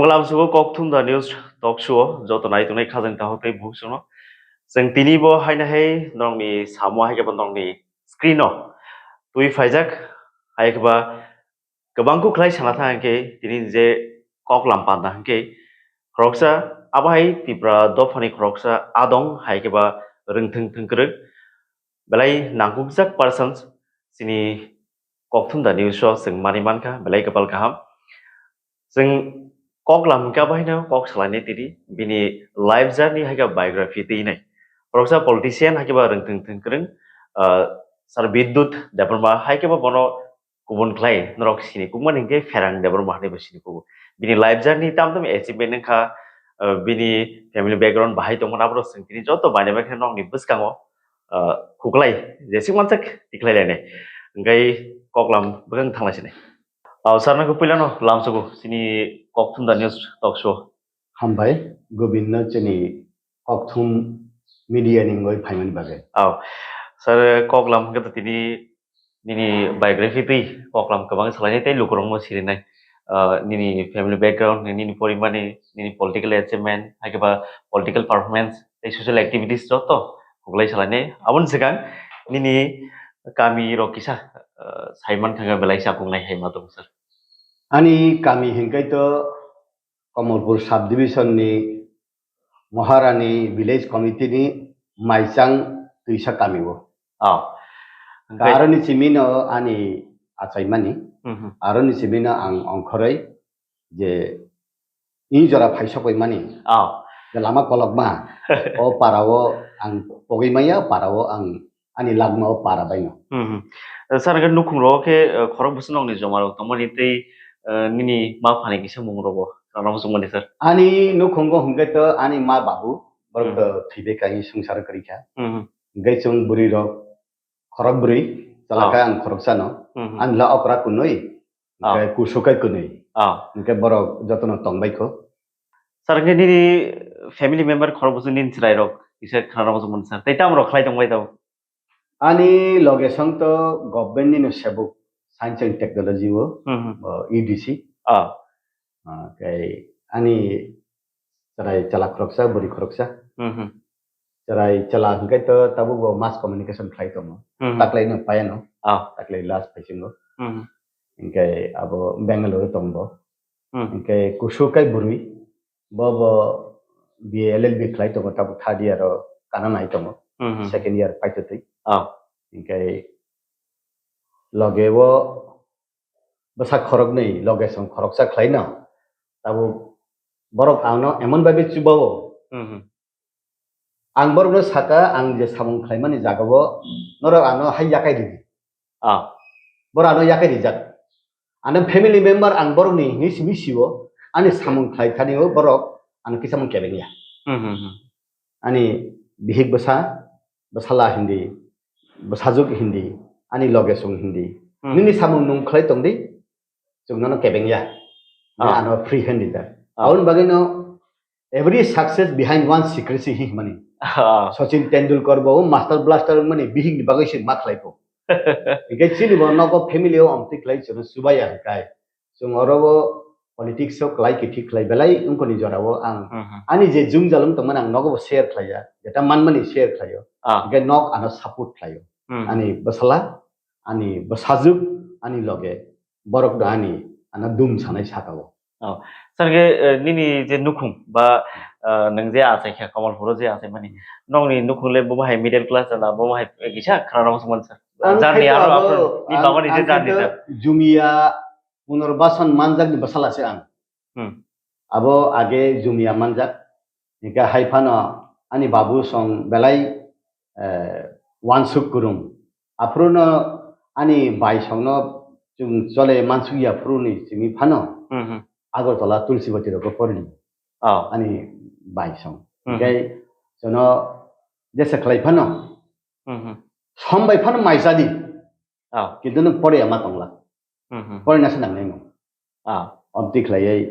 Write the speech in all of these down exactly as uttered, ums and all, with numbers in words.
Munglam sugo Kokthum da News Talk Show o joto nai tongnai khajang taho tei buhuk songno. Chwng tini bo haino hai norokni samo hai khe bo norokni screen o twi phaijak, hai khe ba kwbang kuk khlai sana thang khe tini je koklam panda hwnkhe khoroksa abo hai Tipra dophani khoroksa adong hai khe ba rwngthwng thwngkwrwng belai nangkukjak persons chini Kokthum da News o chwng manwi mankha belai kwpal kaham. Chwng koklam hwnkhe abo haino kok salainai tini bini life journey hai khe biography twi nai. Khoroksa politician hai khe ba rwngthwng thwngkwrwng, ah, Sir Bidyut Debbarma hai khe bo bono kubun khlai norok sini kukmani hwnkhe Pherang Debbarma hinwi bo sini kugo. Bini life journey tam tam achievement wngkha, ah, bini family background bahai tongmani aborok chwng tini joto bainai bai khe nokni bwskango, ah, khuklai jesik mansak tikhlai lainai. Hwnkhe koklam bwkhang thanglai sinai. Aw, sir, nokhe puilano lamsogo chini Kokthum da News Talk Show. Hambai, Gobindo chini Kokthum media ni wngwi phaimani bagwi. Aw, sir, koklam hwnkhe to tini nini biography twi koklam kwbang salainai tei lukurokno sirinai. Ah, nini family background, nini porimani, nini political achievement, hai khe ba political performance tei social activities joto khuklai salainai. Aboni swkang nini kami rok kisa, ah, saiman thangkha belai chakung nai hai ma tongo, sir. Ani kami hwnkhe to Kamalpur subdivision ni Maharani Village Committee ni Maichang Twisa kami o. Oh. Hwnkhe aroni simi no ani achaimani, mhm, aroni simi no ang ongkhoroi je ni jora phai sokoi mani. Oh. Je lama kolokma o para o ang pogoi maya, para o ang ani lagma o para baino. Hmm, hmm. Eh, sir, hwnkhe nukhung rogo khe, eh, khorok bwswk nokni joma rok tongmani tei, eh, nini ma phani kisa mung rogo khna muchung mani, sir? Ani nukhungo hwnkhe to ani ma babu borok, hmm, to thwibai kai swngchar kwrwi kha. Hmm, hmm. Hwnkhe chwng bwrwi rok khorok bwrwi, chala, ah, khe ang khoroksa no. Hmm, hmm. Ani la okra kunui, ah, hwnkhe kusu kai kunui. Ah. Hwnkhe borok jotono tongbai kho. Sir, hwnkhe nini family member khorok bwswk nini chwrai rok kisa khna muchung mani, sir? Tei tamo rok khlai tongbai tabuk? Ani loge song to government ni no sebuk science and technology o, hmm, hmm, bo E D C. Ah. Ah, kei ani chwrai chala khoroksa, bwrwi khoroksa. Hmm, hmm. Chwrai chala hwnkhe to tabuk bo mass communication khlai tongo. Hmm, hmm. Taklai no paya no. Ah. Taklai last phaisingo. Hmm, hmm. Hwnkhe abo Bangalore o tong bo. Hmm. Hwnkhe kusu kai bwrwi, bo, bo B A L L B khlai tongo, tabuk third year o kana nai tongo. Hmm, hmm. Second year paitotwi. Ah. Hwnkhe loge o bwsa khoroknwi, loge song khoroksa khlaino. Tabuk borok ano emon bhabe chubao. Hmm, hmm. Ang borokno saka, ang je samung khlaimani jagao norok ano hai yakai ridi. Ah. Borok ano yakai rijak. Ano family member ang borokni hinwi simi sio, ani samung khlai thani o borok ano kisa mung kebeng ya. Hmm, hmm, hmm. Ani bihik bwsa, bwsala hindi, bwsajwk hindi, ani loge song hindi. Hmm. Nini samung nung khlai tongdi, chwng nono kebeng ya. Ah. Ano free hand rijak. Ah. Aboni bagwi no every success behind one secrecy hi hwnmani. Ah. Sachin Tendulkar bo master blaster wngmani bihik ni bagwi se ma khlai kho. Hingke chini bo nogo family o amtwi khlai chwng subaya hwnkhe. Chwng oro bo politics o khlai kithi khlai belai wngkoni jora o ang, hmm, hmm, ani je jung jalung tongmani ang nogo bo share khlai ya. Jeta manmani share khlai o. Ah. Hingke nok ano support khlai o. Hmm, hmm. Ani bwsala, ani bwsajwk, ani loge borok no ani ano dum sanai saka o. Oh. Sir, hwnkhe, eh, nini je nukhung ba, eh, nwng je achai kha, Kamalpuro je achai mani, nokni nukhung le bo hai middle class na, bo hai kisa khna rok song mani, sir? Ang jarni khaito aro abo, apor ni ang, bagwi ni je ang jarni khaito jar. Jumia punarbasan manjakni bwsala se ang. Hmm. Abo age jumia manjak. Hingke hai phano ani babu song belai, eh, wansuk kwrwng. Aphuru no ani bai songno chwng chole mansuk ya phuru ni simi phano, hmm, hmm, Agartala Tulsibati rogo porli. Oh. Ani bai song. Hmm. Hingke jono jesa khlai phano, hmm, hmm, som bai phano mai chadi. Oh. Kintu nwng pore ama tongla. Hmm, hmm. Pore nasa nangnai nwng. Ah. Omtwi khlaiwi.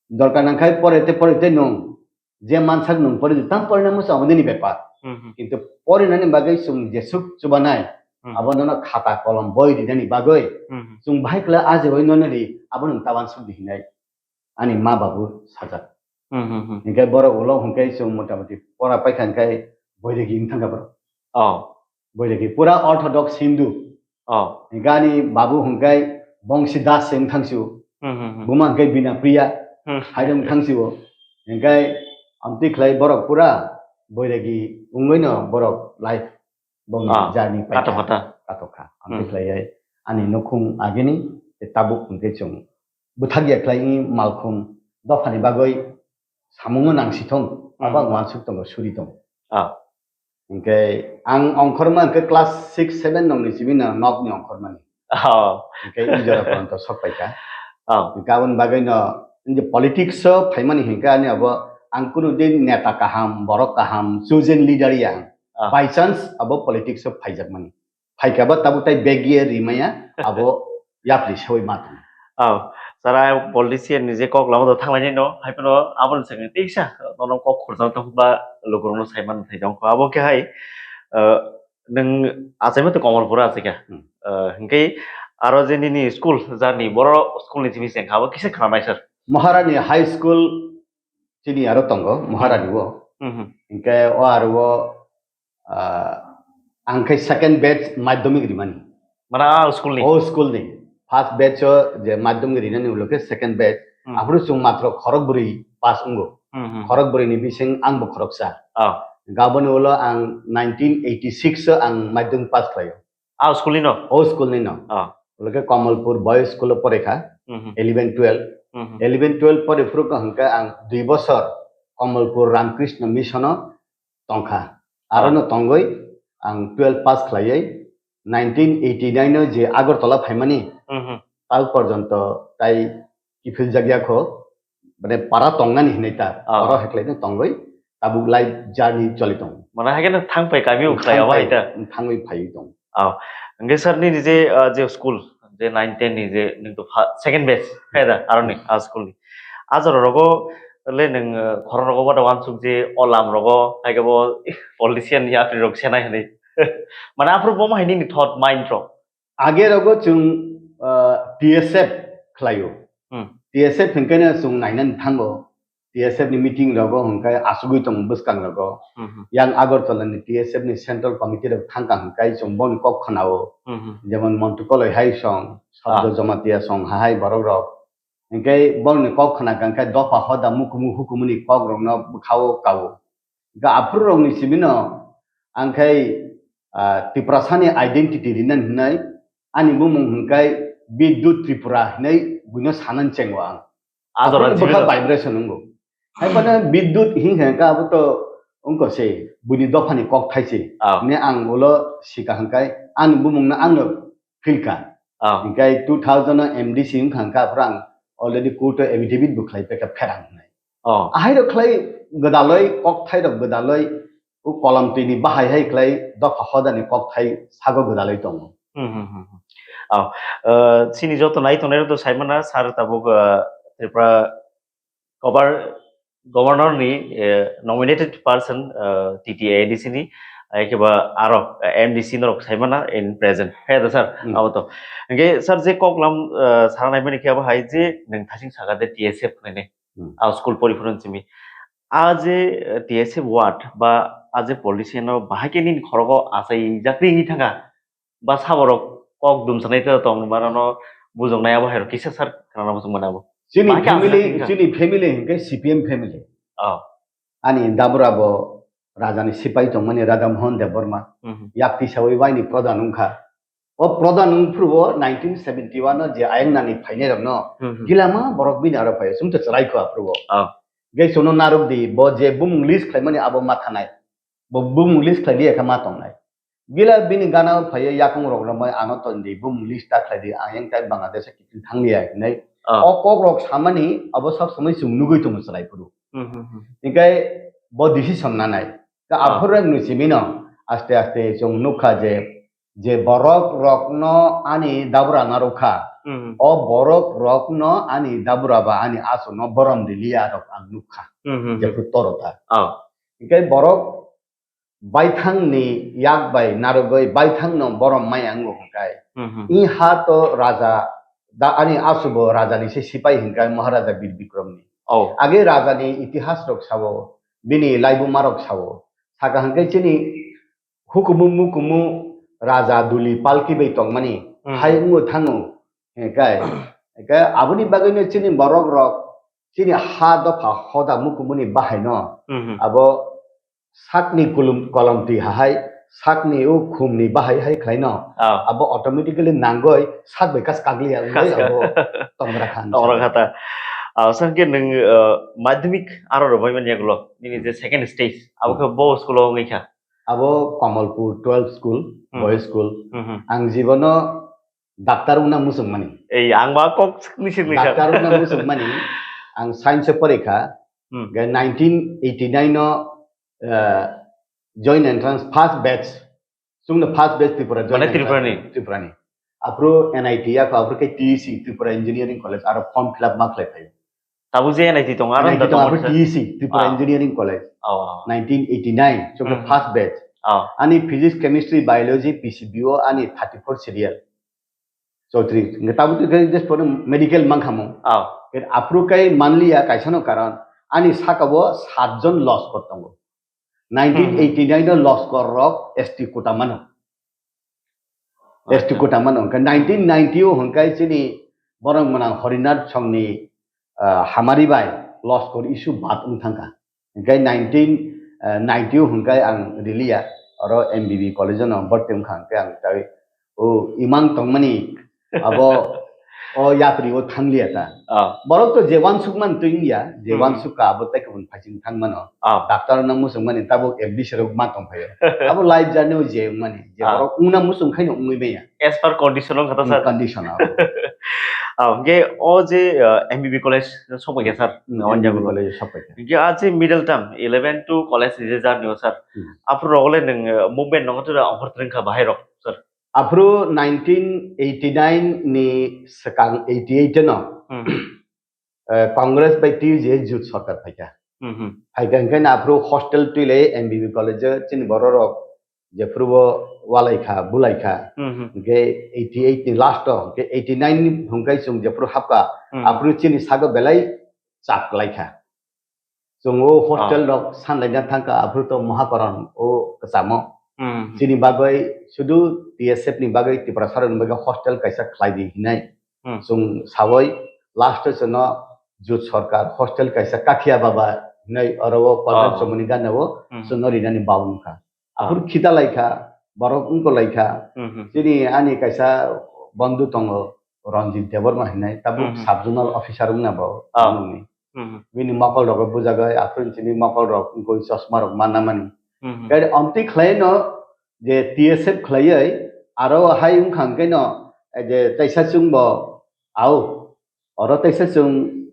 Dorkar nangkhai pore te, pore te nwng. Je mansak nwng pore di, tam pore nang mwsa omo nini bepar. Hmm, hmm. Kintu pore nani bagwi chwng jesuk chubanai, hmm, abo nono khata kolom boi rinani bagwi, hmm, hmm, chwng bahai kla aje oi nono ri, abo nwng ta wansuk di hinai. ani ma babu sajak. Hmm, hmm, hmm. Hingke borok ulo hingke chwng motamoti pora paikha hingke boiregi wng thangkha borok. Oh. Boiregi pura orthodox Hindu. Oh. Hingke ani babu hingke Bongsi Das se wng thangsi o. Hmm, hmm, hmm. Buma hingke Bina Priya. Hmm. Hai wng thangsi o. Hingke amtwi khlai borok pura boiregi wngwi no borok life bongni Ah, journey paikha. Katok kha ta. Katok kha. Amtwi Hmm. khlai ani nukhung agini tabuk hingke chwng bwthak ya khlai wngwi malkhung dophani bagwi samungo nangsithung, Hmm. abo ang uansuk tongo, suri tongo. Ah. Hingke ang ongkhorma hingke class six, seven nokni simi no nokni ongkhormani. Oh. Hingke i jora poronto sok paikha. Oh. Hingke aboni bagwi no, hingke politics o phaimani hingke ani abo ang kunu din neta kaham, borok kaham, chosen leader ya ang. Ah. By chance abo politics o phaijakmani. Phaikha ba tabuk tai bag ye rimaya, abo yapri sewi ma tong. Oh, sara politician ni je kok lama do thanglai no, hai phano abo ni sakni teisa nono kok khurjak tong ba lukurok no sai man thai tong. Abo khe hai, eh, nwng achaima to Kamalpur achaikha. Hmm. Eh, hingke aro je nini school, jarni boro school ni simi sengkha, abo kisa khna nai sir. Maharani High School chini aro tongo, Maharani o. Hmm, hmm. Hingke o aro o, ah, ang khe second batch madhyamik rimani. Mana a school ni? O school ni. First batch o je madhyamik rinani ulo khe second batch. Hmm. Aphuru chwng matro khorok bwrwi pass wngo. Hmm, hmm. Khorok bwrwi ni bising ang bo khoroksa. Oh. Gaboni ulo ang nineteen eighty-six o ang madhyamik pass khlaio. A school ni no? O school ni no. Oh. Ulo khe Kamalpur Boys School o pore kha. Hmm, hmm. Eleven twelve. Hmm, hmm. Eleven twelve pore phuru ko hwnkhe ang dui bosor Kamalpur Ramkrishna Mission o tongkha. Aro Ah. no tongwi ang twelve pass khlaiwi nineteen eighty-nine o je Agartala phaimani Mhm. tal porjonto tai kiphil jakya kho, mane para tongnani hinwi ta, Ah. oro heklaino tongwi tabuk life journey choli tongo. Mane haikhe no thang phai kami o khlai abo hai ta? Thangwi phaiwi tongo. Oh, hingke sir nini je, ah, je school, je nine ten ni je nwng to pha-, second batch, khe da, aro ni, ah, school ni. Ah, jora rogo le nwng, ah, khorang rogo bada wansuk je o lam rogo, hai khe bo politician yapri rok senai hinwi. Mane aphuru bo ma hai nini thought mind rok? Age rogo chwng, ah, T S F khlaio. Hmm. T S F hinkhe no chwng nainani thango. T S F ni meeting rogo hwnkhe asugwi tongo bwskang rogo. Mhm. Yang Agartala ni T S F ni central committee rok thangkha hwnkhe chwng boni kok khwnao. Mhm. Jemon Montu Koloi hai song, Sabdo Ah. Jamatia song hai borok rok. Hwnkhe boni kok khwnakha hwnkhe dopha hoda mukumu hukumuni kok rokno bwkhao kao. Hwnkhe aphuru rokni simi no ang khai, ah, Tiprasa ni identity rinani hwnwi ani bumung hwnkhe Bidyut Tripura hwnwi buino sanani chengo ang. Ah, jora Aphuru bwkha jibilo. Vibration wngo. Hai phano Bidyut hing khe hwnkhe abo to wngkha se, buini dophani kok thai se. Ah. Hwnwi ang ulo sika hwnkhe ani bumungno angno feel kha. Ah. Hwnkhe two thousand o M D C wngkha hwnkhe aphuru ang already court o affidavit bo khlai paikha pherang hwnwi. Oh. Ahai rok khlai gwdaloi, kok thai rok gwdaloi, o kolam twi ni bahai hai khlai dopha hoda ni kok thai sago gwdaloi tongo. Hmm, hmm, hmm, hmm. Oh, eh, chini joto nai tongnai rok to sai mana sir tabuk, eh, Tripura Gover-, Governor ni, eh, nominated person, eh, T T A D C ni, eh, khe ba aro, eh, M D C norok sai mana in present. Hai da sir, Hmm. abo to. Hingke sir je kok lam, eh, sana nai mani khe abo hai je nwng thasing saka de T S F hwnwi ne. Hmm. A school poriphuru simi. A je, eh, T S F ward ba a je politician no bahai khe nini khorogo achai jakri wngwi thangkha. Ba saborok kok dumsanai tei tong ba nono bujoknai abo hai rok kisa sir khwnana muchung mano abo. Chini Bahai khe family, aswk chini family hinkhe C P M family. Oh. Ani dabra bo raja ni sipai tongmani Radha Mohan Debbarma. Mhm. Yak tisawi waini pradhan wngkha. O pradhan wngphuru bo nineteen seventy one no je ayang nani phainai rok no Mhm. gilama borok bini aro phai sumte chwrai kho aphuru bo. Oh. Ge chono narwk di bo je bumung list khlaimani abo ma thanai. Bo bumung list khlai liya khe ma tongnai. Gila bini gana phaiya yakung rok romoi ano ton di bumung list ta khlai di ang yang tai Bangladesh kiphil thang liya hinai. Ah. O kok rok samani abo sab samai chwng nugui tongo chwrai phuru. Hmm, hmm, hmm. Hinkhe bo decision nanai. Ka Ah. aphuru rok ni simi no aste aste chwng nukha je, je borok rokno ani dabra narwkha. Hmm. O borok rokno ani dabra ba ani aso no borom di liya rok ang nukha. Hmm, hmm, hmm. Jephru toro ta. Ah. Hinkhe borok baithang ni yak bai narwgwi baithang no borom maya wngo hwnkhe. Hmm, hmm. I ha to raja Da ani asubo raja ni se sipai hinkha Maharaja Bir Bikrom ni. Oh. Age raja ni itihas rok sao, bini laibuma rok sao. Saka hinkhe chini hukumu mukumu raja duli palki bai tongmani Hmm. hai wngo thango. Hinkhe, hinkhe aboni bagwino chini borok rok chini ha dopha hoda mukumuni bahaino Mhm. abo sakni kulum kolomtwi hahai sakni o khumni bahai hai khlaino Ah. abo automatically nangoi sak bai kas kagliya wngwi abo tongra khan. Tongra kha ta. Ah, sir, ke nung, ah, madhyamik aro rwbai manya gulo, nini je second stage, abo khe bo school o wngwi kha? Abo Kamalpur twelve school, Hmm. boys school. Hmm, hmm. Ang jibono Doctor wngna muchungmani. Ei, ang ba kok nisi nisa. Doctor wngna muchungmani. Ang science o porikha. Hmm. Ga nineteen eighty-nine o, eh, joint entrance first batch. Chwngno first batch Tripura joint Mane entrance. Tripura ni? Tripura ni. Aphuru N I T yakho, aphuru khe T E C, Tripura Engineering College, aro form fill up ma khlai phaio. Tabuk je N I T tongo, aro N I T da tongo, tongo aphuru sa? T E C, Tripura Ah. Engineering College. Oh. Nineteen eighty-nine, chwngno Hmm. first batch. Oh. Ani physics, chemistry, biology, P C B O, ani thirty-four serial. Chaudhary, hingke tabuk twi khe just pore medical mankha mung. Ah. Khe aphuru kai manliya kaisa no karon, ani saka o sat jon loskor tongo. Nineteen eighty-nine o loskor rok S T quota mano. S T quota mano. Hingke nineteen ninety o hingke chini borok mwnang Harinath Songni, ah, hamari bai loskor issue bad wng thangkha. Hingke nineteen, eh, ninety o hingke ang riliya, oro M B B college o no borti wngkha, hingke ang tai o imang tongmani abo o yapri o thangliya ta. Ah. Borok to je wansuk man twi wngya, je Hmm. wansuk ka abo tai kubun phaising thang mano. Ah. Doctor no muchung mani tabuk M D C rok ma tong phaio. Abo life journey o je wngmani, je Ah. borok wngna muchung khaino wngwi manya. As per condition wngkha ta, sir? Condition abo. Ah, hingke o je, ah, M B B college sokbai kha, sir? Hmm, Wan M B B jago. College sokbai kha. Hingke a je middle term, eleven to college ni je journey o, sir. Hmm. Aphuru rogole nwng, eh, movement nongo tura offer twrwng kha bahai rok, sir. Aphuru nineteen eighty-nine ni swkang eighty-eight no, Hmm. eh, Congress bai T U J Youth Sarkar phaikha. Hmm, hmm. Phaikha hingke na aphuru hostel twilai M B B college o chini borok rok jephuru bo walai kha, bulai kha. Hmm, hmm. Hingke eighty-eight ni last o, hingke eighty-nine ni hingke chwng jephuru hapkha, Hmm. aphuru chini sago belai chap kwlai kha. Chwng o hostel Ah. rok sanlaina thangkha, aphuru to Mahakoron o kwchamo. Hmm. Chini bagwi sudu T S F ni bagwi, Tiprasa rokni bagwi hostel kaisa khlai di hinai Hmm. chwng sawi last o chwngno Youth Sarkar hostel kaisa Kakhiya Baba hinai oro o Kolgan Ah. Chomoni gana o Hmm. chwngno rinani bau wngkha. Ah. Aphuru khita lai kha, borok wngko lai kha. Hmm, hmm. Chini ani kaisa bondhu tongo, Ranjit Debbarma hinai, tabuk Hmm, hmm. sub zonal officer wngna bo Ah. nungni. Hmm, hmm. Bini mokol rogo bujagwi, aphuru chini mokol rok wngkoi chosma rok manna mani. Hmm, hmm. Gari omtwi khlai no je T S F khlaiwi aro hai wngkha hwnkhe no, eh, je taisa chwng bo au, oro taisa chwng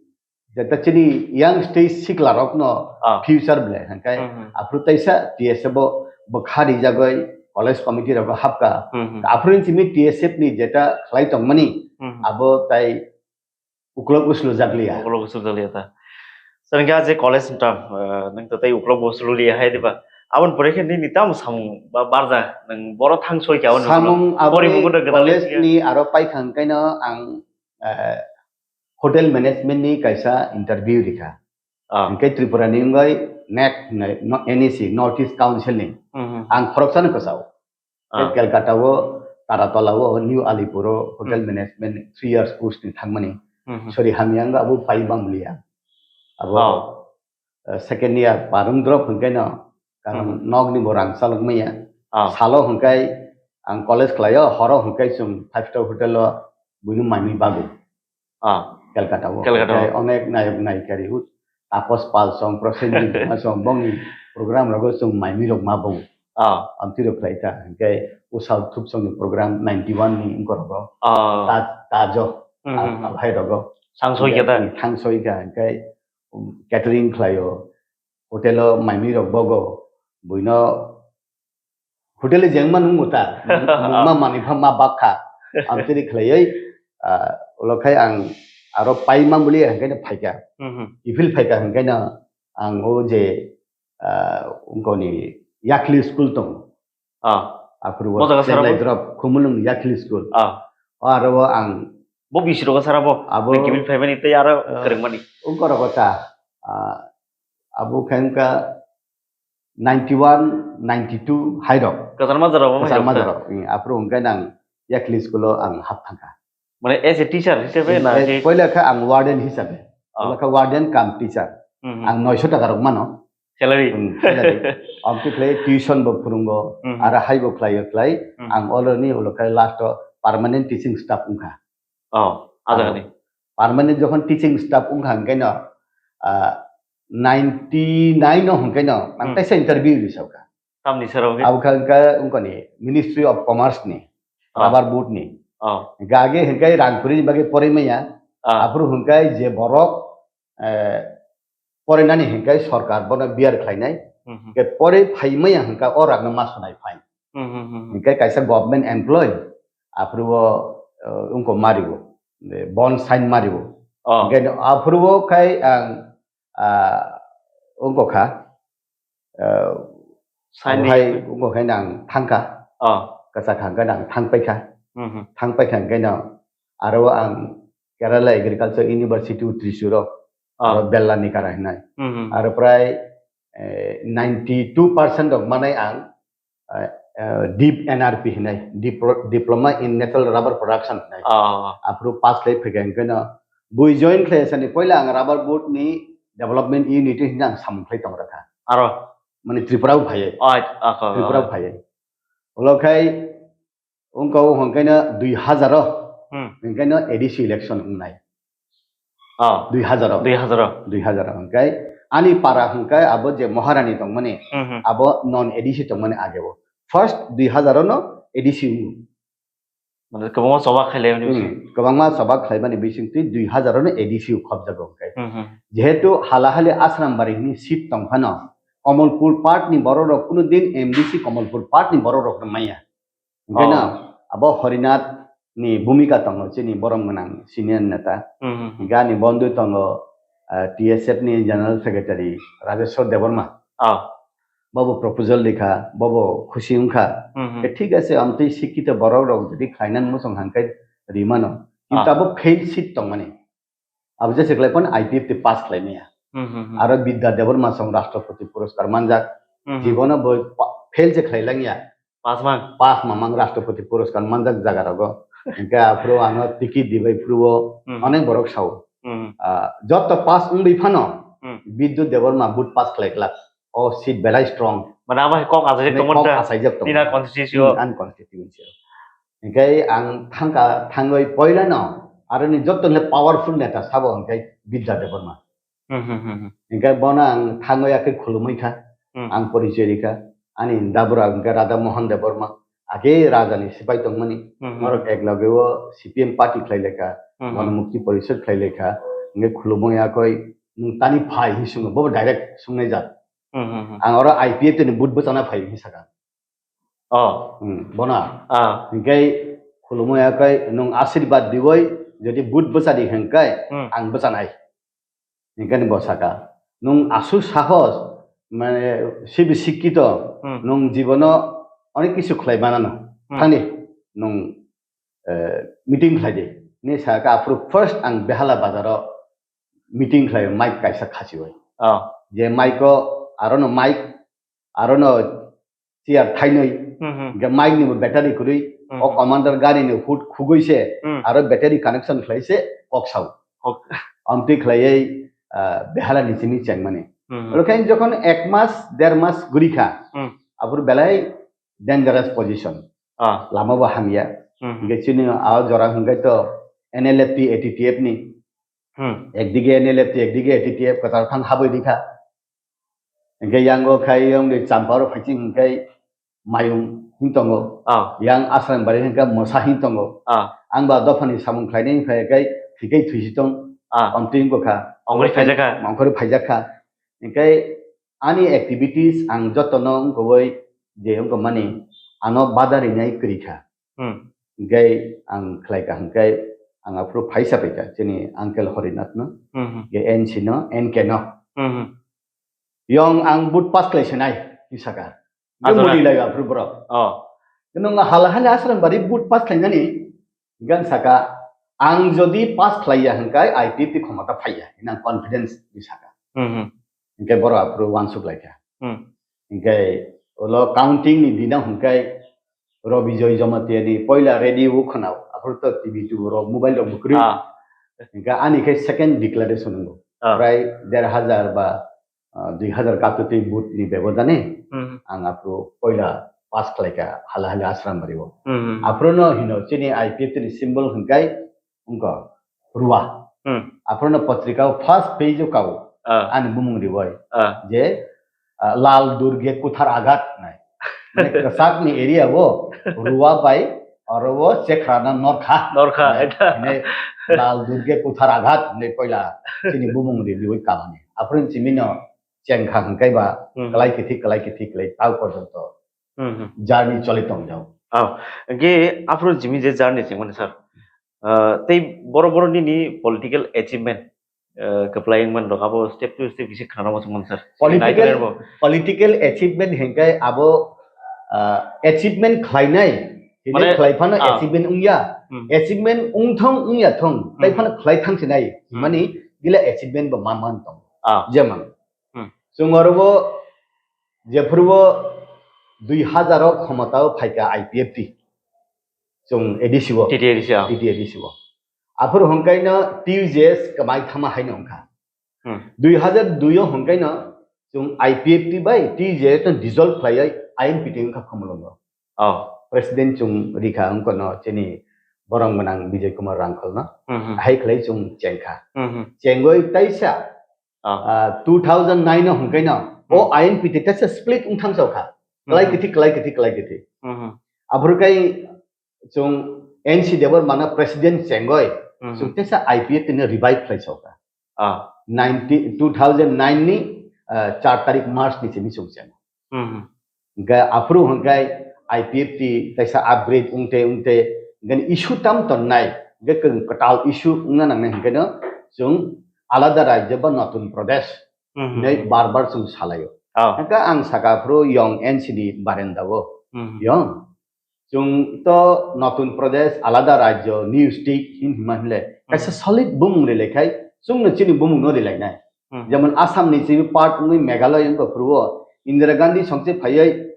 je ta chini young stage sikla rok no Ah. future ble hwnkhe Hmm, hmm. aphuru taisa T S F bo bwkha rijagwi college committee rogo hapka. Hmm, hmm. Aphuru chini T S F ni jeta khlai tongmani Hmm, hmm. abo tai uklok uslu jakliya. Uklok uslu jakliya ta. Sir, hingke a je college ni term, eh, nang to tei uklok bo uslu liya hai diba? Aboni pore khe nini tamo samung ba barja nang boro thang soi khe aboni Samung ulo. Aboni Pori mukundo gwdalni college singha. Ni aro paikha hwnkhe no ang, eh, hotel management ni kaisa interview rikha. Ah. Hwnkhe Tripura ni wngwi NEC hinwi, no, N E C, North East Council ni. Hmm, hmm. Ang khoroksano kwchao. Ah. Tei Calcutta o, Taratala o, New Alipur o hotel Hmm. management three years course ni thangmani. Hmm, hmm. Sorry, hamya wngkha abo pai bang liya. Abo, Oh. eh, second year parung drop hwnkhe no, karon Hmm. nok ni bo rang chalok maya. Ah. Salo hwnkhe ang college khlaio, horo hwnkhe chwng five star hotel o buino manwi bagwi. Ah. Calcutta o. Calcutta o. Hwnkhe onek nayok nayikari hut. Tapos Pal song, Prosenjit Dema song, bongni program rogo chwng maimi rok ma bo. Ah. Amtwi rok khlai ta. Hwnkhe Usal Thup song ni program ninety one ni wngkor rogo. Ah. Ta-, Tajo. Hmm, Ab-, hmm, hmm. Abhai rogo. Thang soi khe ta? Hwnkhe thang soi kha. Hwnkhe, um, catering khlaio. Hotel o maimi rok bogo. Buino hotel jeng ma nung muta, nung ma manwi pha ma bak kha. Ang tini khlaiwi, ah, ulo khai ang aro pai ma muli hwnkhe no phaikha. Hmm, hmm. Kiphil phaikha hwnkhe no ang o je, ah, wngkoni Yakhli school tong. Ah. Aphuru o Mojaga Chenglai sarabo? Drop Khumulwng Yakhli school. Ah. O aro o ang Bo bisi rogo sara bo. Abo Tei gibin phaimani tei aro Ah. kwrwngmani. Ungkoro kota, ah, abo khe wngkha ninety one, ninety two hai rok. Kwchar majra bo Kwchar majra rok. Hmm, aphuru hwnkhe nang Yakli school o ang hap thangkha. Mane as a teacher hisabe na Eh, je poila khe ang warden hisabe. Oh. Poila khe warden cum teacher. Hmm. Ang noisho taka rok mano. Salary. Hmm, salary. Amtwi khlai tuition bo phurungo, Hmm. aro hai bo khlai khlai, Hmm. ang already ulo khe last o permanent teaching staff wngkha. Oh, ada ni. Permanent jokhon teaching staff wngkha hwnkhe no, ah, ninety nine o hwnkhe no, ang Hmm. kaisa interview ri sauka. Tamni sara wngkhe? Abo kha wngkha wngkha ni Ministry of Commerce ni, Oh. Rubber Board ni. Oh. Hwnkhe age hwnkhe rang kwrwi ni bagwi porwi manya, Ah. aphuru hwnkhe je borok, eh, porinani hwnkhe sorkar bono biyar khlainai. Mhm. Hwnkhe pori phaimaya hwnkhe o rangno ma sonai phai. Mhm, mhm, mhm. Hwnkhe kaisa government employee, aphuru o, uh, wngkha mario, bon sign mario. Oh. Hwnkhe aphuru o khai ang, ah, wngkha kha, uh, Sign abo hai ni- wngkha khe nang thangkha. Oh. Kwchak hwnkhe nang thangpaikha. Mhm. Thangpaikha hwnkhe no aro ang Kerala Agriculture University o Thrissur o. Ah. Aro Bellani kara hinai. Mhm. Aro prai, eh, ninety two percent rok manai ang, eh, eh, dip N R P hinai, Diplo-, Diploma in Natural Rubber Production hinai. Ah. Aphuru pass khlai phaikha hwnkhe no bui join khlai sani poila ang Rubber Board ni Development Unit hinwi ang samung khlai tong rakha. Aro? Mane Tripura o phaiwi. Ah, ah, ah, Tripura o ah. Phaiwi. Ulo khai Wngkha o hwnkhe no dui hazar o, Hmm. hwnkhe no A D C election wngnai. Oh. Dui hazar o. Dui hazar o. Dui hazar o hwnkhe ani para hwnkhe abo je Maharani tongmani, Hmm, hmm. abo non A D C tongmani age o. First dui hazar o no A D C wngo. Mane kwbangma choba khailai mani Hmm, kwbangma choba khlaimani bisingtwi dui hazar o no A D C o khobjago hwnkhe. Hmm, hmm. Jehetu halahali Asrambari hwnwi seat tongphano, Kamalpur part ni borok rok kunu din M D C Kamalpur part ni borok rok no maya. Hingke Oh. no, abo Horinath ni bhumika tongo, chini borom gwnang senior neta. Hmm, hmm, hmm. Hingke ani bondhu tongo, ah, T S F ni General Secretary Rajeshwar Debbarma. Oh. Bobo proposal rikha, bobo khusi wngkha. Hmm, hmm. Ke thik ase, amtwi sikkito borok rok jodi khlainani muchung hangkai rimano. Kintu Ah. abo fail seat tongmani. Abo jese khlai phano I P F T pass khlai maya. Hmm, hmm, hmm. Aro Bidya Debbarma song Rashtrapati Puraskar manjak. Hmm, hmm. Jibono bo pa-, fail se khlai langya. Pass mang? Pass mamang Rashtrapati Puraskar manjak jaga rogo. Hingke aphuru ano ticket dibai phuru o Hmm. onek borok sao. Hmm. Ah, joto pass wngwi phano Hmm. Bidya Debbarma but pass khlai glak. O seat belai strong. Mane abo hai kok achaijak Mane tongmani kok ta? Achaijak tongmani. Nini constituency o? Hmm, ani constituency o. Hingke ang thangka, thangwi poila no, aroni joto le powerful neta sabo hingke Bidya Debbarma. Hmm, hmm, hmm, hmm. Hingke bono ang thangwi akhe khulumwi kha, Hmm. ang porichoi rikha. Ani dabura hingke Radha Mohan Debbarma, age raja ni sipai tongmani, Hmm, hmm. norok ek loge o C P M party khlai lekha, Hmm, hmm. Gana Mukti Porishad khlai lekha, hingke khulumwi akoi nwng tani phai hi swngo, bobo direct swngnai jat. Hmm, hmm, hmm. Ang oro I P F T ni but bwchana phai hi saka. Oh. Hmm, bono. Ah. Hingke khulumwi akai nwng ashirbad diwi, jodi but bwchadi hingke Hmm. ang bwchanai. Hingke ni bo saka. Nwng asu sahos, mane sibi sikkito, Hmm. nwng jibono onek kisu khlai manano. Hmm. Thangdi, nwng, eh, meeting khlai di. Ni saka aphuru first ang Behala bazaro meeting khlai mic kaisa khachiwi. Oh. Je mic o arono mic, arono chair thainwi, Hmm, hmm. hingke mic ni bo battery kwrwi, Hmm, o hmm. commander gari ni hood khugwi se, Hmm. aro battery connection khlai se kok sao. Kok. Amtwi khlaiwi, ah, Behala ni simi chengmani. Hmm, hmm. Oro khe jokhon ek mas, der mas guri kha, Hmm. aphuru belai dangerous position. Ah. Lama bo hamya. Hmm, hmm. Hingke chini a jora hingke to N L F T, A T T F ni Hmm. Ekdige N L F T, ekdige A T T F kwtal thang habwi rikha. Hingke yango khai yong de Champaro phaiching hingke mayung hin tongo. Ah. Yang Asrang bari hingke mosa hin tongo. Ah. Ang ba dophani samung khlainai phai kai thikai thuisi tong. Ah. Amtwi wngkha. Ongkori phaijakha. Ongkori phaijakha. Hingke ani activities ang jotono wngkowoi je wngkhamani ano bada rinai kwrwi kha. Hmm. Hingke ang khlai kha hingke ang aphuru phaisa pai kha chini uncle Horinath no, Hmm, hmm. hingke N C no, N K no. Hmm, hmm. Yong ang but pass khlai sinai, hing saka. Hingke Ajora. Mudi lai aphuru borok. Oh. Nwng hala hali Asrang bari but pass khlainani, hingke ang saka, Ang jodi pass khlaiya hwnkhe I P F T khomota phaiya, hinang confidence ni saka. Hmm, hmm. Hwnkhe borok aphuru uansuk laikha. Hmm. Hwnkhe ulo counting ni dino hwnkhe Robi Joy Jamatia ni poila radio o khwnao, aphuru to T V two rok, mobile rok bo kwrwi. Ah. Hwnkhe ani khe second declaration wngo. Ah. Prai der hajar ba, ah, dui hajar katutwi vote ni bebodani Hmm. ang aphuru poila pass khlaikha hala hala Asrambari o. Hmm. Aphuru no hino chini I P F T ni symbol hwnkhe wngkha ruwa. Hmm. Aphuru no patrika o first page o kao Ah. ani bumung riwai Ah. je, ah, Lal Durge Kuthar Aghat nai. Mane kwchak ni area o ruwa bai oro o chekra na norkha. Norkha, Nai, eta. Hine Lal Durge Kuthar Aghat hine poila chini bumung riwai kamani. Aphuru chimino chengkha hwnkhe ba Hmm. Kalai kithi, kalai kithi, kalai tau porjonto Hmm, hmm. journey choli tongjao. Ah, hwnkhe aphuru chimi je journey chengmani sir. Ah, tei boro boro nini political achievement, ah, kwplai wngmani rok abo step to step kisa khna rwma songmani sir. Political, Naitugwi bo. Political achievement hwnkhe abo, ah, achievement khlainai, hwnkhe Mane, khlai phano ah. achievement wngya. Hmm. Achievement wngthong wngya thong, tei Hmm. phano khlai thang sinai. Hmm. Mani gila achievement bo man man tong. Ah. Jemon. Hmm. Chwng oro bo jephuru bo dui hajar o khomota o phaikha I P F T. Chwng A D C o. T T A D C, ah. T T A D C o. Aphuru hwnkhe no T U J S kwmai thama haino wngkha. Hmm. Dui hajar dui o hwnkhe no chwng I P F T bai T U J S no dissolve khlaiwi I N P T wngkha Khumulwngo. Oh. President chwng rikha wngkha no chini borok gwnang Bijay Kumar Rangkhal no. Hmm, hmm. Hai khlai chwng chengkha. Hmm, hmm. Chengwi taisa Ah. Ah, two thousand nine o hwnkhe no, o Hmm. I N P T tesa split wngthang chao kha. Klai Hmm. kithi, klai kithi, klai kithi. Hmm. Aphuru kai chwng N C Debbarma no president chengoi, Hmm. chwng tesa I P F T no revive khlai chao kha. Ah. Nineteen, two thousand nine ni, ah, char tarik March ni simi chwng chengo. Hmm. Hingke aphuru hingke I P F T kaisa upgrade wngte wngte hingke issue tam tonnai, hingke kwtal issue wngna nangnai hingke no chwng alada rajyo ba notun Pradesh Hmm, hmm, hinwi hmm. bar bar chwng salaio. Oh. Hingke ang saka aphuru yong N C ni barenda o. Hmm. Yong, chwng to notun Pradesh alada rajyo new state hin hima hinle kaisa Hmm. solid bumung rilai khai chwngno chini bumung no rilai nai. Hmm. Jemon Assam ni simi part wngwi Meghalaya wngkha phuru o Indira Gandhi songse phaiwi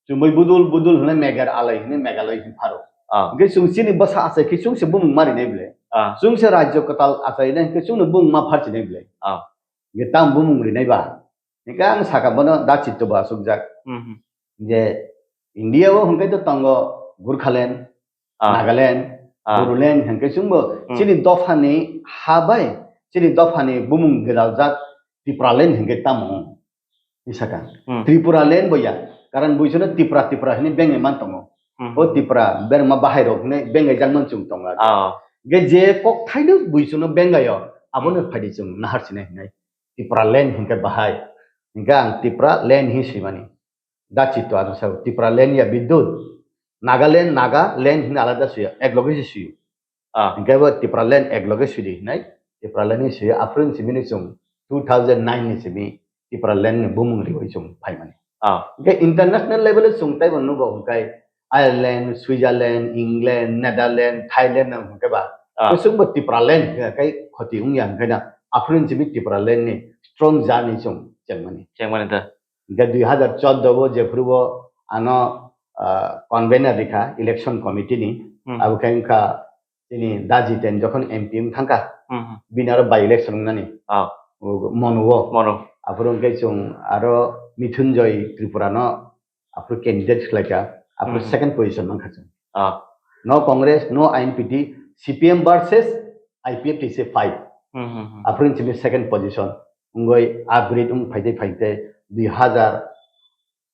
chumui budul budul hwnwi Megar alai hwnwi Meghalaya hin pharo. Ah. Hingke chwng chini bwsa achai khe chwng se bumung ma rinai bwle. Ah. Chwng se rajyo kwtal achai nai hingke chwngno bumung ma pharchinai bwle. Ah. Hingke tam bumung rinai ba. Hingke ang saka bono da chitto bo asukjak. Hmm, hmm. Je India o hingke to tongo Gurkhaland, Ah. Nagaland, Ah. Bodoland hingke chwngbo Hmm. chini dophani ha bai, chini dophani bumung gwdaljak Tipraland hingke tamo. Isaka. Hmm. Tripuraland bo ya. Karon buisono Tipra, Tipra hinwi bengwi man tongo. Hmm. O Tipra, berma bahai rok hinwi bengwi jakmani chwng tongo. Ah. Ge je kok thaino buisono bengayo, abono Hmm. phaidi chwng nahar sinai hinai. Tipraland hingke bahai. Hingke ang Tipraland hin swimani. Da chitto ano sao. Tipraland ya bidut. Nagaland, Nagaland hin alada suya. Ek loge se suyo. Ah. Hingke bo Tipraland ek loge sidi hinai, Tipraland ni sidi aphuru ni simi ni chwng two thousand nine ni simi Tipraland ni bumung riwi chwng phaimani. Ah. Hingke international level o chwng taibo nugo hingke Ireland, Switzerland, England, Netherlands, Thailand no hingke ba. Ah. Kusung bo Tipraland hingke kai khoti wngya hingke na aphuru ni simi Tipraland ni strong journey chwng chengmani. Chengmani ta. Hingke dui hazar chordo bo jephuru bo ano, ah, convener rikha election committee ni, Hmm. abo khe wngkha chini Da Jiten jokhon M P wng thangkha, Hmm, hmm. bini aro by election wngnani. Ah. O Monu o. Monu. Aphuru hwnkhe chwng aro Mithunjoy Tripura no aphuru candidate khlaikha, aphuru Hmm. second position mankha chwng. Ah. No Congress, no I N P T, C P M versus I P F T se fight. Hmm, hmm, hmm. Aphuru chini second position wngwi upgrade wng phaide phaide dui hazar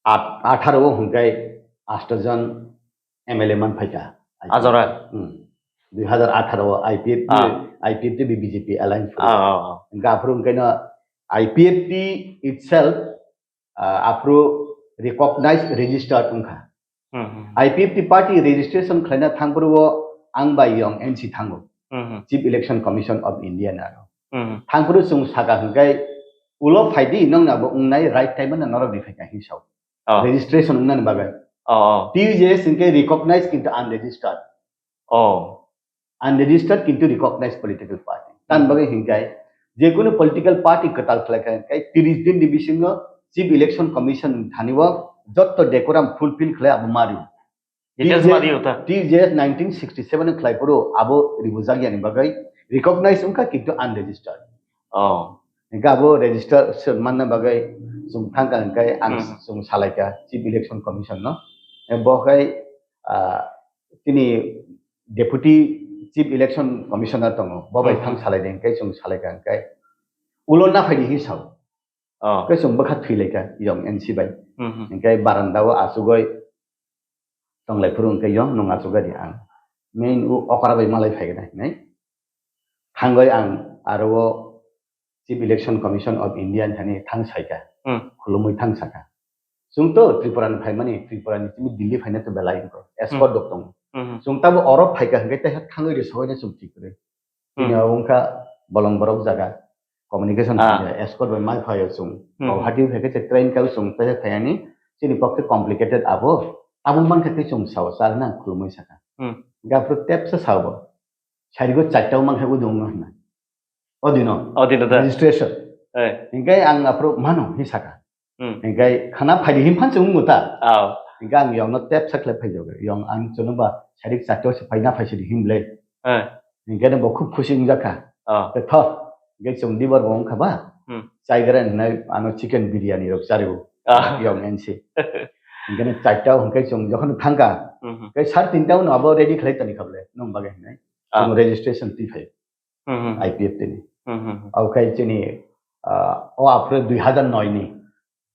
atharo o hwnkhe asto jon M L A man phaikha. Ajora. Hmm. Dui hazar atharo o I P F T, Ah. I P F T B J P alliance. Ah, ah, ah. Hwnkhe aphuru hwnkhe no I P F T itself, ah, aphuru recognized registered wngkha. Hmm, hmm. I P F T party registration khlaina thangphuru o ang bai yong N C thango. Hmm, hmm. Chief Election Commission of India ni aro. Hmm, hmm. Thangphuru chwng saka hwnkhe ulo phaidi nokni abo wngnai right time no norok riphaikha hinwi sao. Oh. Registration wngnani bagwi. Oh, oh. T U J S hwnkhe recognized kintu unregistered. Oh. Unregistered kintu recognized political party. Tan bagwi hinkai, jekunu political party kwtal khlai kha, hinkai tris din ni bisingo Chief Election Commission thani o jotto decorum fulfill khlai abo ma rio. Details ma rio ta. T J S nineteen sixty seven khlai phuru abo ribujak yani bagwi recognize wngkha kintu unregistered. Oh. Hinka abo register se manna bagwi chwng thangka hinkai ang Hmm. chwng salaika Chief Election Commission no. Bo khai, ah, tini Deputy Chief Election Commissioner tongo, bo bai Hmm. thang salai de hinkai chwng salaika hinkai. Ulo na phaidi hi sao. Oh. Kai chwng bwkha thwilaika yong N C bai. Hmm. Hinkai baranda o achugoi tonglai phuru hinkai yong nung achugadi ang. Main u okra bai malai phai gana hinai. Thangoi ang aro o Chief Election Commission of India ni thani thang saika. Hmm. Khulumui thang saka. Chwng to Tripura ni phaimani, Tripura ni chini Delhi phaina to belai wngkha. Escort Hmm. dok tongo. Hmm. Chwng tabo oro phaika hinkai taiha thangoi ri sogoi na chwng thik kwrwi. Hmm. Chini abo wngkha bolong borok jaga. Communication Ah. phaia, escort bai mai phaio chwng. Hmm. Guwahati phaikhe train kau chwng taiha phaiani chini pokhe complicated abo. Abo mankha tei chwng sao, chal na khulumui saka. Hmm. Gapro tepsa sao bo. Sarigo charta mankha udung no hwnna. O dino. O dino da. Registration. Eh. Hinkai ang apro mano hi saka. Hmm. Hinkai khana phaidi him phan chwng muta. Aw. Hinkai ang yong no tep sakle phai joge. Yong ang chwng ba sarik chato se phaina phai sidi him le. Eh. Hinkai bo khub khusi wngjakha. Aw. Te tho. Hinkai chwng dibar bo wngkha ba. Hmm. Chaigra hinai ano chicken biryani rok chariu. Ah. Yong N C. Hinkai chaita hinkai chwng jokhon thangka. Hmm. Kai sar tinta uno abo ready khlai tani khable. Nung bagai hinai. Ah. Chwng registration twi phai. Hmm, hmm. I P F T ni. Hmm, hmm, hmm. Okai chini, ah, o April dui hazar noi ni.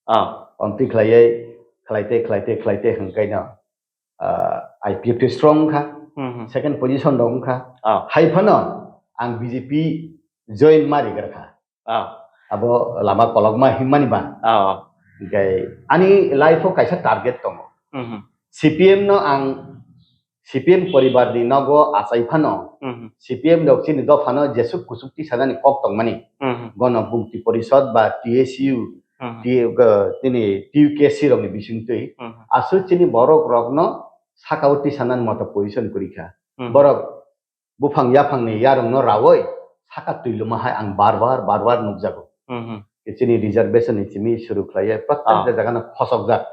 Ah. Omtwi khlaiwi, khlaite, khlaite, khlaite hwnkhaino, ah, I P F T strong kha. Hmm, hmm. Second position rok wngkha. Ah. Hai phano ang B J P join ma rigra kha. Ah. Abo lama kolokma himmani ba. Ah. Hinkhe ani life o kaisa target tongo. Hmm, hmm. C P M no ang C P M poribar ni nogo achai phano, Mhm. C P M rok chini dopha no jesuk kusuk tisanani kok tongmani. Mhm. Gono Mukti Porishad ba T S U, Mhm. T-, uh, tini T U K C rok ni bising twi. Mhm. Aswk chini borok rok no saka o tisanani moto position kwrwi kha. Mhm. Borok buphang yaphang ni yarung no rawi saka twi luma hai ang bar bar, bar bar nukjago. Mhm. Chini reservation ni simi suru khlaiya, Ah. proত্যেকta jaga no khosokjak.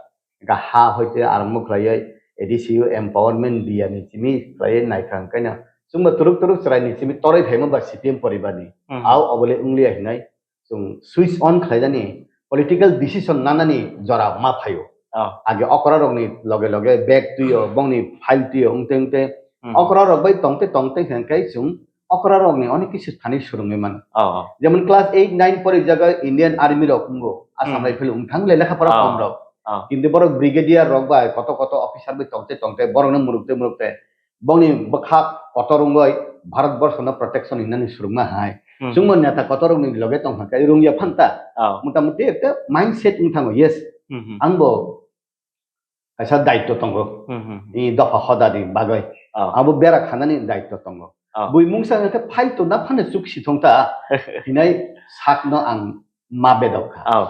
Ga ha hoite arombo khlaiwi A D C o empowerment diya ni simi khlaiwi naikha hwnkhe no chwngbo turuk turuk chwrai ni simi toroi phaima ba C P M poribar ni. Mhm. Au obole wngliya hinai chwng switch on khlaijani political decision nanani jora ma phaio. Ah. Age okra rokni loge loge bag tuio, bongni file tuio, wngte wngte Mhm. okra rok bai tongte tongte hwnkhe chwng okra rokni onek kisu thani swrwngwi mano. Oh, oh. Jemon class eight, nine pori jaga Indian Army rok wngo, Assam Hmm. Rifle wngthang le lekha pora Oh. kom rok. Oh. Kintu borok brigadier rok bai koto koto officer bai tongte tongte borokno murukte murukte bongni bwkha kotor wngoi Bharat borsho no protection hinani swrwngma hai. Hmm. Chwngbo neta kotor rokni loge tongkha khe rwngya phanta. Oh. Mota moti ekta mindset wngthango, yes. Hmm, hmm. Angbo kaisa daityo tongo. Hmm, hmm, hmm. I dopha hoda ni bagwi. Oh. Abo bera khanani daityo tongo. Oh. Bui mungsa hwnkhe phai tongna phano chuk sithong ta hinai sakno ang ma bedok kha. Oh.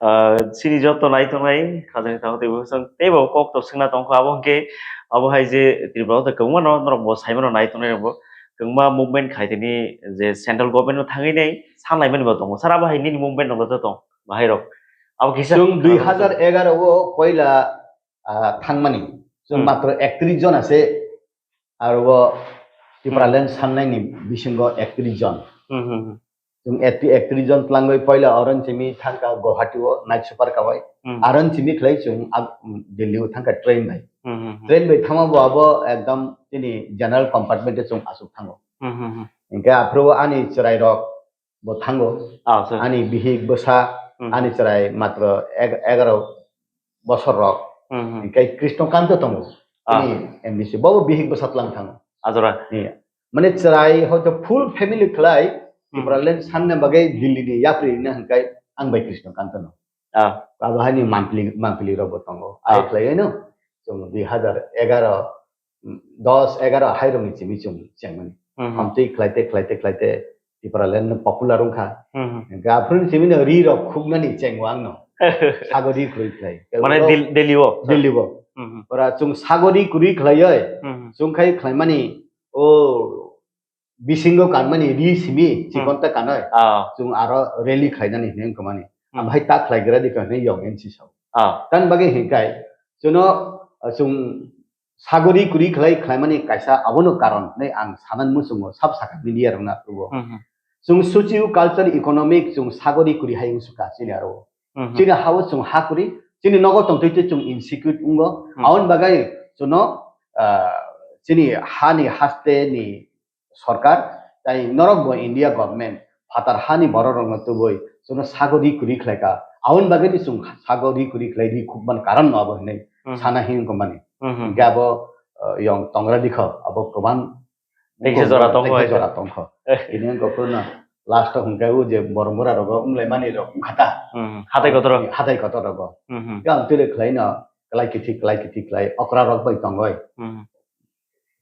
Ah, chini joto nai tongnai khajani tamo tei bwswng teibo kok to swngna tongkha abo hwnkhe abo hai je Tripura o kwbangma no norok bo saimano nai tongnai rok bo kwbangma movement khai tini je central government no thangwi nai sanlaimani bo tongo. Sir abo hai nini movement rok joto tong bahai rok. Abo kisa Chwng dui hazar egaroh o poila, ah, thangmani. Chwng Hmm. matro ektris jon ase, aro o Tipraland Hmm. sannaini bisingo ektris jon. Hmm, hmm, hmm. Chwng ekti-, ektris jon tlangwi poila oron simi thangka Guwahati o night super kawai. Hmm. Aron simi khlai chwng ag-, Delhi o thangka train bai. Hmm, hmm, hmm. Train bai thangma bo abo ekdom chini general compartment o chwng aswk thango. Hmm, hmm, hmm. Hinkhe aphuru ani chwrai rok bo thango. Ah, sir. Ani bihik bwsa, Hmm. ani chwrai matro eg-, egaroh bosor rok. Hmm, hmm. Hinkhe Krishno Kanto tongo. Ah. Ani M D C. Bobo bihik bwsa tlang thango. Ajora. Iya. Mane chwrai hoito full family khlai, Hmm. Tipraland sanna bagwi Delhi ni yapri na hinkai ang bai Krishno Kanto no. Ah. Abo haini mampli, mampli rok bo tongo. Ah. Ai khlai no. Chwng dui hazar egaroh dos, egaroh hairokni simi chwng chengmani. Mhm. Hamtwi khlaite, khlaite, khlaite Tipraland no popular wngkha. Mhm. Hingkhe aphuru simi no ri rok khuknani chengo ang no. Sago ri kwrwi khlai. Mane Oro Dil-, Delhi o? Delhi o. Mhm. Ora chwng sago ri kwrwi khlaioi. Mhm. Chwng khai khlaimani, o bisingo kanmani ri simi Hmm. chikon ta kanoi. Ah. Chwng aro rally khlainani hinwi wngkha mani. Hmm. Amhai ta khlaigra di kha hinwi yong N C sao. Ah. Tan bagwi hinkai chwno, ah, chwng sagori kuri khlai khlaimani kaisa abono karon hinwi ang sanan muchungo sab sakha media rokna tubo. Hmm, hmm. Chwng socio culture economic chwng sagori kuri hai wngsuka chini aro. Mhm. Chini ha-o chwng ha kwrwi, chini nogo tongtwi twi chwng insecure wngo. Mhm. Aboni bagwi chwngno, ah, chini hani haste ni sorkar, tai norok bo India government, phatar hani borok rokno tubui chwngno sagori kwrwi khlai ka. Aboni bagwi ni chwng sagori kwrwi khlai ri khukman karon no abo hinwi Mhm. sana hin wngkha mani. Mhm. Hingke abo, ah, yong tongra dikho, abo kwbang Tekse jora tongkho Tekse hai. Jora tongkho. Eh. Ini wngkha phuru no last o hwnkhe o je borok bura rogo wnglaimani rok wngkha ta. Hmm. Hatai kotor. Hatai kotor rogo. Hmm, hmm. Yang twi khlai no, klai kithi, klai kithi, klai okra rok bai tongoi. Hmm.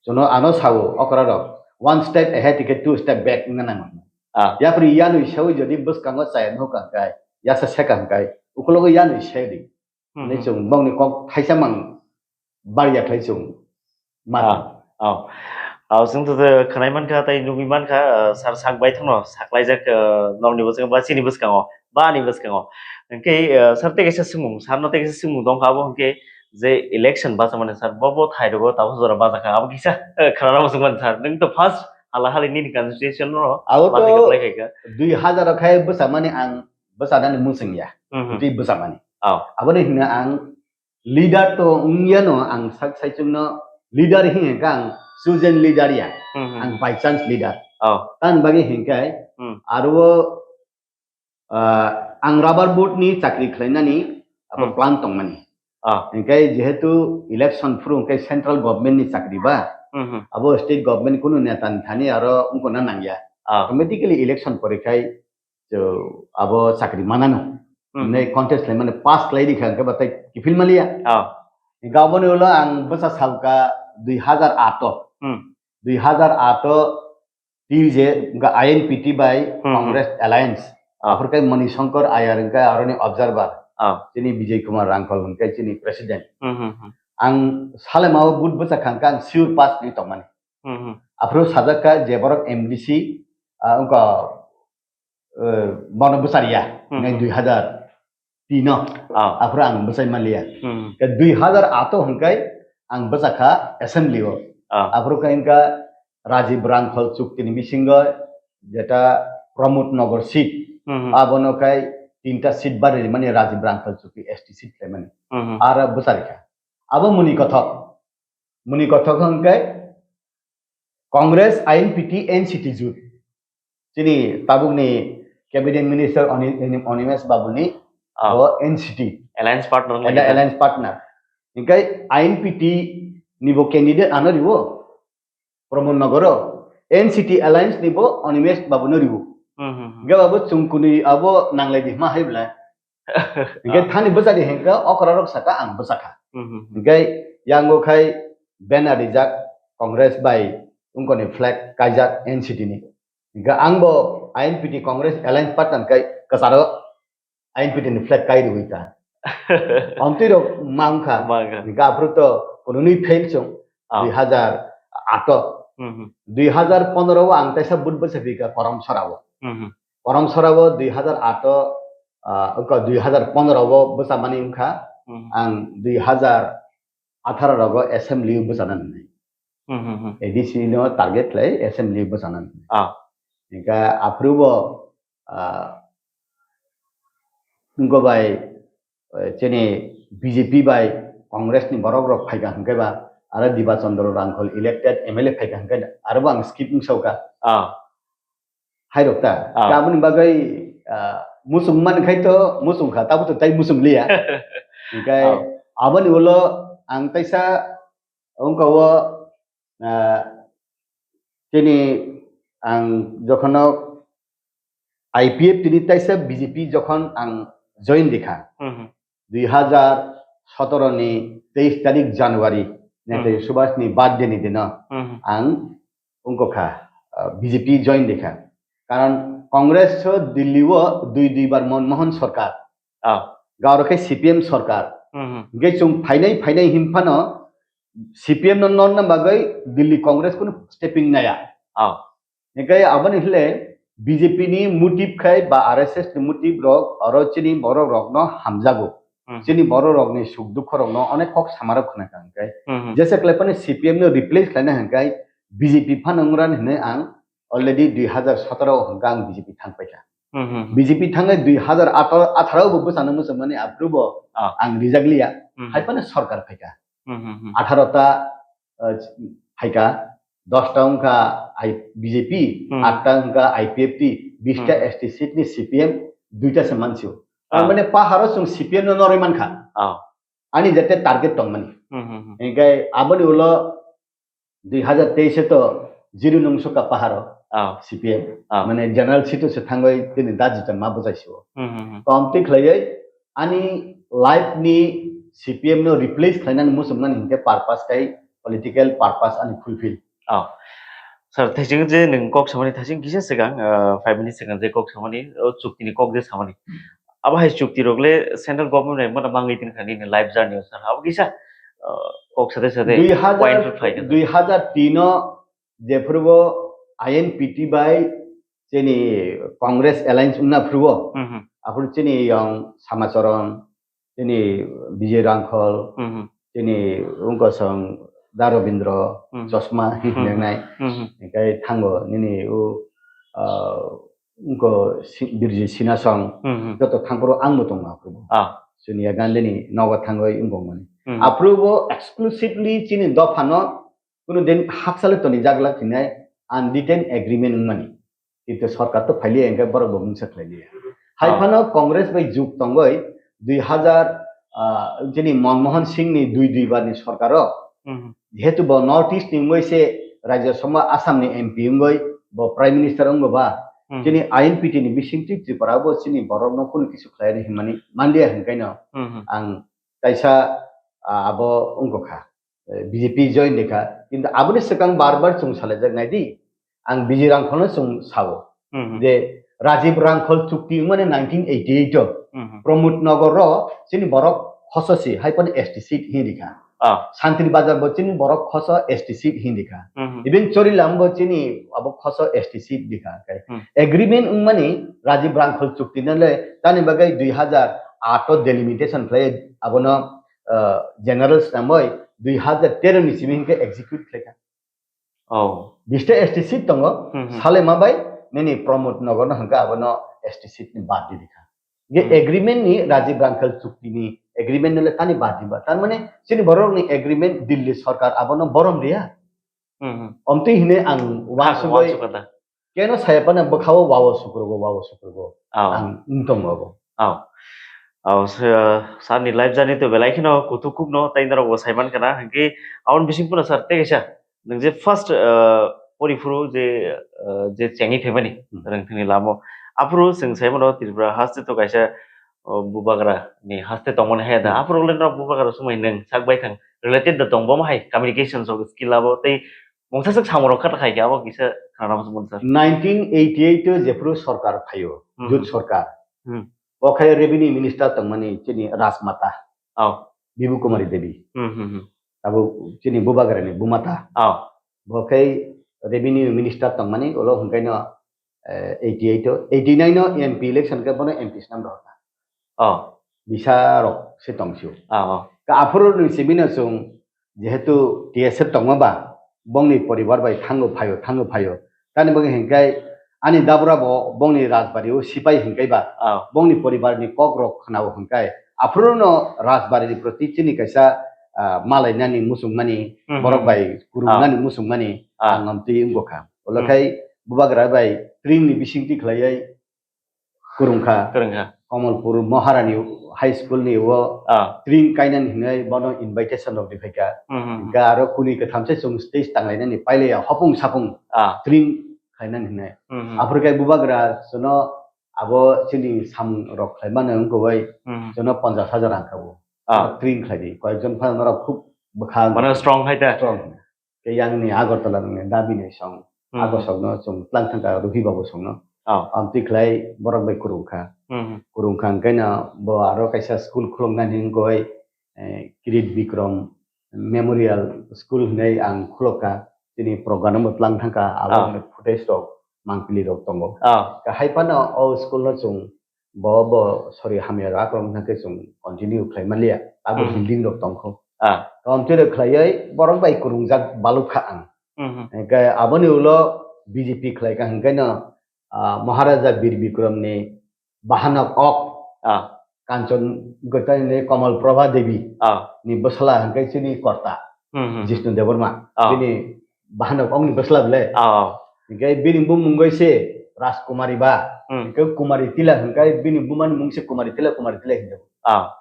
Chwngno ano sao okra rok, one step ahead, hingke two step back wngna nango. Ah. Yapri yanwi sawi jodi bwskango chaya nuka hwnkhe, yasa seka hwnkhe, ukologo yanwi sawi di. Hmm, Ni hmm. Chwng bongni kok thaisa mang bar ya khlai chwng ma. Ah, oh. Oh, chwng to khwnai mankha tei nugwi mankha, ah, sar sak bai thangno saklaijak, ah, nokni bwskango ba chini bwskango ba ani bwskango. Hwnkhe, ah, sar tei kaisa swngmung, sarno tei kaisa swngmung tongkha abo hwnkhe je election bachamani sar bo bo thai rogo tabuk jora bajakha abo kisa, ah, khwnana muchung mani sar. Nwng to first hala hali nini constitution no Abo to bachai kha. Dui hazar khai bwchamani ang bwchanani muchung ya. Hmm, hmm. Twi bwchamani. Oh. Aboni hwnna ang leader to wngya no ang sak saichung no leader hingka ang chosen leader ya. Hmm, hmm. Ang by chance leader. Oh. Tan bagwi hingkai Hmm. Aro, ah, ang rubber board ni chakri khlainani abo Hmm. plan tongmani. Ah. Hingkai jehetu election phuru hingkai central government ni chakri ba, Hmm, hmm. Abo state government kunu neta ni thani aro wngkona nangya. Ah. Automatically election pore khai so, abo chakri manano. Hmm. Hwnwi contest khlaimani pass khlai rikha, hwnkhe batai kiphil maliya. Ah. Hwnkhe aboni ulo ang bwsa salka dui hazar ato. Hmm. Dui hazar ato T V J, hwnkhe I N P T bai Hmm, hmm. Congress Alliance. Ah. Aphurkhe Mani Shankar Ayar hwnkhe aroni observer. Ah. Chini Bijay Kumar Rangkhol hwnkhe chini president. Hmm, hmm, hmm. Ang salemao vote bwsa khangkhe ang sure pass ni tongmani. Hmm, hmm. Aphuru sajakka je borok M D C, ah, wngkha eh, bono bwchariya, Hmm, nai hmm. dui hazar tino, Ah. Aphuru ang bwchai manliya. Hmm. Ke dui hazar ato hwnkhe ang bwchakha assembly o. Ah. Aphuru khe wngkha Rajiv Rangkhol chukti ni bisingo jeta Pramod Nagar seat, Hmm, hmm. Abono khai tinta seat bari mani Rajiv Rangkhol chukti S T seat khlaimani. Hmm, hmm. Aro bwcharikha. Abo muni kothok. Muni kothok hwnkhe Congress, I N P T, N C T jut. Chini tabukni cabinet minister Oni-, Oni-, Onimesh Babu ni Ah. Bo N C T. Alliance partner Ada lagi. Alliance partner. Hingkai I N P T ni bo candidate ano riwo. Pramod Nagaro. N C T Alliance ni bo Onimesh Babu no riwo. Hmm, hmm, hmm. Hingkai abo chungkuni abo nanglai di ma hai bla. Hingke Ah. Thani bwchadi hingke okra rok saka ang bwchakha. Mhm. Hingke yango khai banner rijak Congress bai wngkoni flag kaijak N C T ni. Hingke ang bo I N P T Congress Alliance partner kai kwcharo I N P T ni flag kai rwui ta. Omtwi rok mangkha. Mangkha. Hingke aphuru to kununui fail chung Ah. Dui hazar ato. Mhm. Dui hazar pondro o ang teisa vote bwchaphi ka Korom Sora o. Mhm. Korom Sora o dui hazar ato, ah, wngkha dui hazar pondro o bwchamani wngkha, Hmm. Ang dui hazar atharo rogo assembly bwchana nai. Hmm, hmm, hmm. A D C no target khlai assembly bwchana nai. Ah. Hingkha aphuru bo, ah, wngkha bai, eh, chini B J P bai Congress ni borok rok phaikha hingkhe ba, aro Diba Chandra Rangkhol elected M L A phaikha hingkhe aro bo ang skip wngsa kha. Ah. Hai rok ta. Ah. Aboni bagwi, ah, muchung man khai to muchung kha, tabo to tai muchung liya. Hingkhe Ah. Aboni ulo ang taisa wngkha o, ah, tini ang jokhono I P F tini taisa B J P jokhon ang join rikha. Hmm, hmm. Dui hazar sotoro ni teis tarik January, Netaji Hmm. Subhash ni birthday ni dino Hmm. ang wngkha, ah, B J P join rikha. Karon Congress o Delhi o dui dui bar Manmohan sarkar. Ah. Gauro khe C P M sarkar. Hmm, hmm. Hingke chwng phainai phainai himphano C P M no nonna bagwi Delhi Congress kunu stepping naya. Ah. Hinkhe aboni hile B J P ni motive khai ba R S S ni motive rok oro chini borok rokno hamjago. Hmm. Chini borok rokni suk dukho rokno onek kok samarok khna kha hinkhe. Hmm, hmm. Jesa khlai phano C P M no replace khlaina hinkhe B J P phano wngran hinwi ang already dui hazar sotoro o hinkhe ang B J P thang paikha. Hmm, hmm, hmm. B J P thangwi dui hazar atharo bo bwsano muchungmani aphuru bo Ah. ang rijak liya. Hmm, hmm. Hai phano sorkar phaikha. Hmm, hmm, hmm. Atharo ta, uh, phaikha, dos ta wngkha I-, B J P, Hmm. aat ta wngkha I P F T, bis ta Hmm. S T seat ni C P M, dui ta se mansio. Ah. Tar mane paharo chwng C P M no norwi mankha. Ah. Ani jate target tongmani. Hmm, hmm, hmm. Hinkhe aboni ulo dui hazar teis e to zero nung sukha paharo Ah. C P M. Ah. Mane general seat o se thangwi tini daji jan ma bwjai sio. Hmm, hmm, hmm. Kom twi khlaiwi ani life ni C P M no replace khlainani muchungmani hinkhe purpose khai political purpose ani fulfill. Oh. Sir, thaising je nwng kok samani thaising kisa swkang, ah, five minutes swkang je kok samani, o chukti ni kok je samani. Abo hai chukti rok le central government bai mano mangwi tin kha nini life journey o sir. Abo kisa, ah, kok sade sade Dui hazar, point rok phai kha. Dui hazar tin o jephuru bo I N P T bai chini Congress alliance wngna phuru bo. Mhm. Aphuru chini yong Samacharan, chini Bijay Rangkhol, Mhm. chini wngkosong Da Robindra, Mhm. Chosma Mhm. hinwi nai. Mhm. Hinkhe thango nini u, ah, wngko si-, Birji Sinasong, Mhm. joto thangphuru angbo tongo aphuru bo. Ah. Sonia Gandhi ni nogo thangwi wngkokmani. Mhm. Aphuru bo exclusively chini dophano kunu din hakchale toni jaglak hinai unwritten agreement wngmani. Kintu sorkar to phailiya hinkhe borok bo mungsa khlailiya. Hai Ah. phano Congress bai juk tongoi dui hazar, ah, chini Manmohan Singh ni dui dui bar ni sorkar o. Mhm. Jehetu bo North East ni wngoi se Rajya Sabha Assam ni M P wngoi bo Prime Minister wngbo ba. Mhm. Chini I N P T ni bisingtwi Tripura bo chini borok no kunu kisu khlai hinmani manliya hinkaino Mhm. ang kaisa, ah, abo wngkha. eh, B J P join de kha. Kintu aboni swkang bar bar chwng salai jak nai di. Ang Bijay Rangkhol no chwng sao. Mhm. Je Rajiv Rangkhol chukti wngmani nineteen eighty eight o Mhm. Pramod Nagar ro chini borok khoso si hai phano S T seat hin di kha. Ah. Santri Bazar bo chini borok khoso S T seat hin di kha. Mhm. Even Chorilam bo chini abo khoso S T seat di kha. Kai Hmm. agreement wngmani Rajiv Rangkhol chukti no le tani bagwi dui hazar aat o delimitation khlai abono, ah, general swnamwi dui hazar tero ni simi hinkhe execute khlaikha. Oh. Bista S T seat tongo, Hmm, hmm. Salema bai nini Pramod Nagar no hinkhe abono S T seat ni bad di dikha. Ge Hmm. agreement ni Rajiv Rangkhol chukti ni agreement no le tani bad di ba. Tar mane chini borok ni agreement Delhi sorkar abono borom riya. Hmm, hmm. Omtwi hine ang Ah, wansugwi wansukha da. Keno saya phano bwkhao wawo sukrogo, wawo sukrogo. Oh. Ang wng tongo abo. Oh. Oh, sa-, sani life journey to belai kheno kuthuk khukno tei norok bo sai man kana. Hwnkhe aboni bising phano sir tei kaisa nwng je first, uh, poriphuru je, uh, je chengwi phaimani Hmm. rwngthani lamo. Aphuru chwng sai mano Tripura haste to kaisa, uh, bubagra ni haste tongmani hai da. Hmm. Aphuru le norok bubagra swmai nwng sak bai thang related da tong bo hai communication sok skill abo tei Mungsa swk samung rok kha khai khe abo kisa khana muchung mano sir. Nineteen eighty eight o jephru sorkar phaio, Hmm. Jut sorkar. Hmm. O khai revenue minister tongmani chini Rajmata. Oh. Bibu Kumari Devi. Hmm, hmm, hmm. Abo chini bubagrani bumata. Oh. Bo khai revenue minister tongmani ulo hwnkhaino, eh, eighty eight o, eighty nine o M P election khe bono M P swnam rohorkha. Oh. Bisa rok se tongsio. Oh, oh. Ka aphuru ni simi no chwng jehetu T S F tongma ba, bongni poribar bai thango phaio, thango phaio. Tani bagwi hinkai ani dabra bo bongni rajbari o sipai hinkai ba, Oh. bongni poribar ni kok rok khnao hinkai. Aphuru no rajbari ni proti chini kaisa, ah, malainani muchungmani, Hmm, borok hmm. bai kurungnani Ah. muchungmani, Ah. ang amtwi wngkha. Ulo Hmm. khai bubagra bai tring ni bisingtwi khlaiwi kurungkha. Kurungkha. Kamalpur Maharani High School ni o Ah. tring kainani hinwi bono invitation rok riphaikha. Hmm, hmm, hmm. Hingkhe aro kuni kwtham se chwng stage tanglainani pailaiya hopung sapung Ah. tring khlainani hinwi. Hmm, hmm. Aphuru khe bubagra chwngno abo chini samung rok khlaimano wngkha bai Hmm. chwngno ponchash hajar rang kha bo. Ah. Tring khlai di. Koyekjon phano norok khub bwkha Mano strong hai ta? Strong. Khe yang ni Agartala ni dabi ni song. Hmm. Abo song no chwng tlang thang ka Ruhi Babu song no. Oh. Amtwi khlai borok bai kurung kha. Hmm. Kurung kha hwnkhe no bo aro kaisa school khuluk nani wngkha bai, eh, Kirit Bikram Memorial School hinwi ang khuluk kha. Chini program bo tlang thang kha abo Oh. ni footage rok. mangpili rok tongo. Ah. Ka hai phano o school no chwng bo, bo, sorry, hamya rok rok hwnkhe chwng continue khlai manliya. Abo Hmm. building rok tongkho. Ah. Tongtwi rok khlaiwi borok bai kwrwngjak balukha ang. Hmm. Hwnkhe aboni ulo B J P khlaikha hwnkhe no, ah, Maharaja Bir Bikram ni bahanok ok Ah. Kanchon Gotai ni Komal Prabha Devi Ah. ni bwsala hwnkhe chini Korta Hmm, hmm. Jishnu Debbarma. Ah. Bini bahanok ok ni bwsala bwle. Ah. Hwnkhe bini bumung wngwi se Rajkumari ba. Hmm. Hwnkhe Kumari Tila hwnkhe bini bumani mung se Kumari Tila, Kumari Tila hinwi. Ah.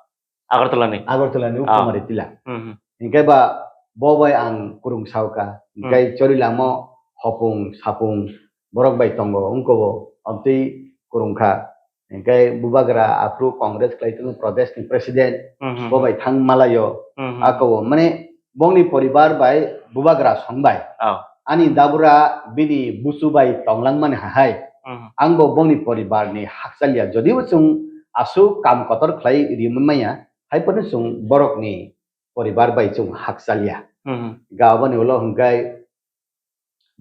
Agartala ni. Agartala ni Ah. Kumari Tila. Hmm, hmm. Hwnkhe ba bo bai ang kwrwng saukha. Hwnkhe Hmm. chori lamo hopung sapung borok bai tongo wngkho bo. Amtwi kwrwngkha. Hwnkhe bubagra aphuru Congress khlai tongo Pradesh ni president, Mhm. bo bai thang malaio. Mhm. Ako mane bongni poribar bai bubagra song bai. Oh. Ani dabura bini busu bai tonglang mani hahai. Mhm. Ang bo bongni poribar ni hakchal ya. Jodi bo chwng aswk kam kotor khlai rimwi maya, hai phano chwng borok ni poribar bai chwng hakchal ya. Mhm. Ga aboni ulo hwnkhe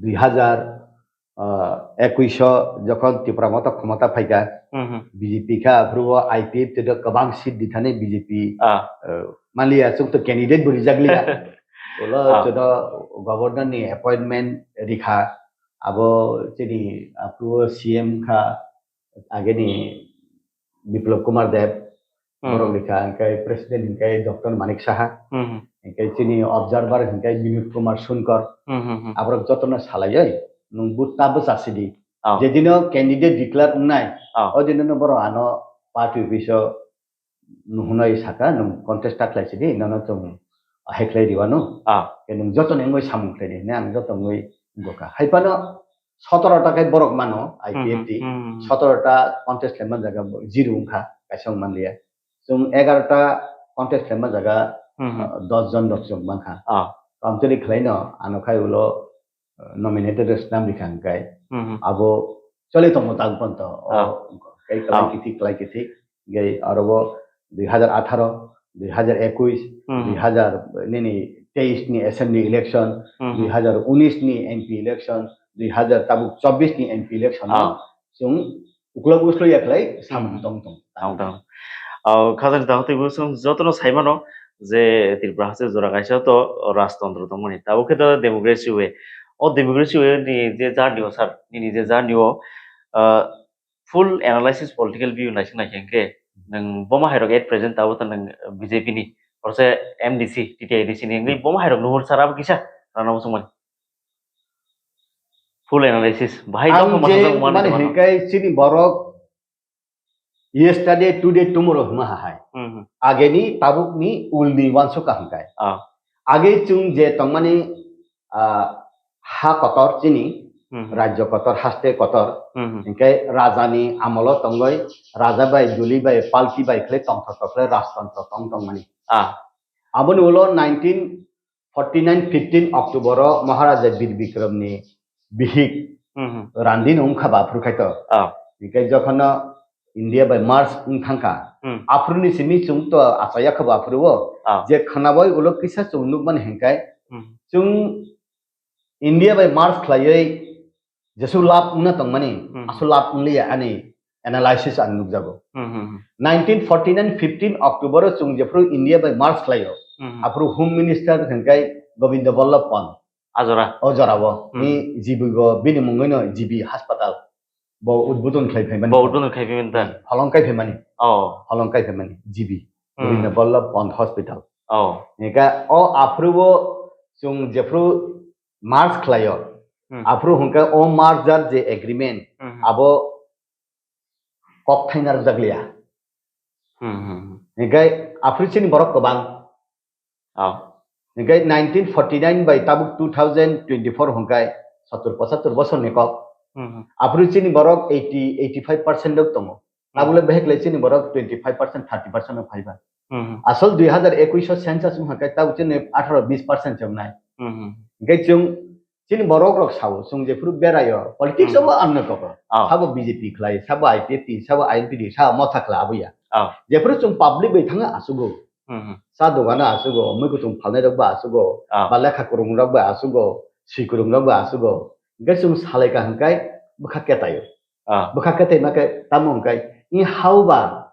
dui hazar, ah, ekuish o jokhon Tipra Motha khomota phaikha, Mhm. B J P kha, aphuru o I P F T do kwbang seat di thani B J P, Ah. eh, manliya, chwng to candidate bo rijak liya. Ulo Ah. joto governor ni appointment rikha, abo chini aphuru o C M kha, ageni Biplab Kumar Deb, Hmm. borok rikha, hwnkhe president hwnkhe Doctor Manik Saha, Hmm. hwnkhe chini observer hwnkhe Binod Kumar Sonkar, Hmm, hmm, hmm. aborok jotono salaiwi nwng vote ta bwcha sidi. Oh. Jedino candidate declare wngnai, Oh. o dinono borok ano party office o nuhunai saka, "Nwng contest ta khlai sidi, nono chwng hai khlai riwano." Ah. Khe nwng jotono wngwi samung khlai di hwnwi ang joto wngwi wngkha. Hai phano sotoro ta khe borok mano, I P F T. Hmm, hmm, hmm. Sotoro ta contest khlai man jaga zero wngkha, kaisa wng manliya. Chwng egaroh ta contest khlai man jaga, Hmm, hmm. ah, dos jon rok chwng mankha. Ah. Kamchwlwi khlaino ano khai ulo, ah, nominated rok swnam rikha hwnkhe. Hmm, hmm. Abo choli tongo tang ponto. O Ah. kai kalai Ah. kithi, kalai kithi. Hwnkhe aro bo dui hazar atharo, dui hazar ekuish, Hmm. dui hazar nini teis ni assembly election, Hmm. dui hazar unis ni M P election, dui hazar tabuk chobbish ni M P election Ah. no chwng uklok uslo ya khlai samung Hmm. tong tong. Tong tong. Ah, khajani tang twi bo chwng jotono sai mano je Tripura haste jora kaisa to rajtantro tongmani. Tabuk khe to democracy way. O democracy way ni je journey o sir, nini je journey o, ah, full analysis political view naising naikhe hwnkhe nwng boma hairok at present tabuk to nwng B J P ni, oro se M D C, T T I D C ni wngwi boma hairok nuhur sara bo kisa rana muchungmani. Full analysis. Bahai Ang dopha je masa mani mani mano. Hwnkhe chini borok yesterday, today, tomorrow hwnma hahai. Hmm, hmm. Ageni tabukni ulni wansukha hwnkhe. Ah. Age chwng je tongmani, ah, ha kotor chini, Hmm, hmm. rajyo kotor, haste kotor, Hmm, hmm. hwnkhe rajani amolo tongoi, raja bai, duli bai, palki bai khlai tongthok tokle rajtantro tong tongmani. Ah. Aboni ulo nineteen forty nine fifteen October o Maharaja Bir Bikram ni bihik Hmm, hmm. Randi no wngkha ba aphuru khai to. Ah. Hwnkhe jokhon no India bai merge wng thangkha. Hmm. Aphuru ni simi chwng to achaya kha ba aphuru o. Ah. Je khwnabai ulo kisa chwng nukmani hwnkhe Hmm. chwng India bai merge khlaiwi jesuk lab wngna tongmani Hmm. aswk lab wngliya ani analysis ang nukjago. Hmm, hmm, hmm. Nineteen forty nine fifteen October o chwng jephuru India bai merge khlaio, Hmm, hmm. aphuru Home Minister hwnkhe Govinda Ballabh Pant. Ajora. O jorao Hmm. ni G B bo bini mungwino G B hospital bo udbodon khlai phaimani. Bo udbodon khlai phaimani ta? Holong kai phaimani. Oh. Holong kai phaimani G B. Hmm. Govinda Ballabh Pant Hospital. Oh. Eka o aphuru bo chwng jephuru merge khlaio. Hmm. Aphuru hwnkhe o merger je agreement Hmm. abo kok thaina rwjak liya. Hmm, hmm, hmm. Hwnkhe aphuru chini borok kwbang. Oh. Hwnkhe nineteen forty nine bai tabuk two thousand twenty four hwnkhe sottor pochattor bosorni kok. Hmm, hmm. Aphuru chini borok eighty, eighty five percent rok tongo. Hmm. Tabukle beheklai chini borok twenty five percent, thirty percent rok phaiba. Hmm, hmm. Asol dui hazar ekuish o census wngkha khe tabuk chini atharo bis percent se wngnai. Hmm, hmm. Hwnkhe chwng chini borok rok sao, chwng jephuru beraio, politics Hmm. o bo ang nukgo. Oh. Sabo B J P khlai, sabo I P F T, sabo I N P D, sabo motha khlai aboya. Oh. Jephuru chwng public bai thangwi achugo. Hmm, hmm. Cha dogano achugo, mui kuchung phalnai rok bo achugo, Ah. ba lekha kwrwng rok bo achugo, swi kwrwng rok bo achugo. Hwnkhe chwng salaikha hwnkhe bwkha ketaio. Ah. Bwkha ketai ma khe tamo hwnkhe i hao ba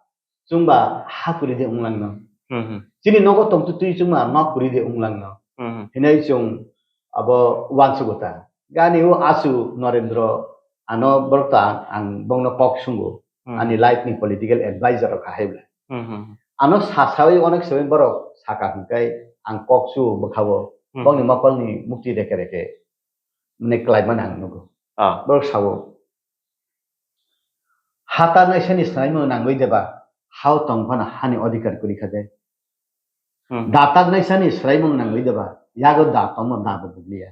chwng ba ha kwrwi de wng lang no. Hmm, hmm. Chini nogo tong twi chwng ba nok kwrwi de wng lang no. Hmm, hmm. Hinai chwng abo uansugo ta. Gani o asu Narendra ano borok ta ang bongno kok sungo. Hmm. Ani life ni political advisor rok hai bla. Hmm, hmm. Ano sa sawi onek sawi borok saka hwnkhe ang kok su bwkhao. Hmm. Bongni mokol ni mukti reke reke mane klai mani ang nugo. Ah. Borok sao. Hata naisani swraimung nangwi deba, hao tong phano hani odhikar kwrwi kha de. Hmm. Datak naisani swraimung nangwi deba, yago da tongmo da bo bubliya.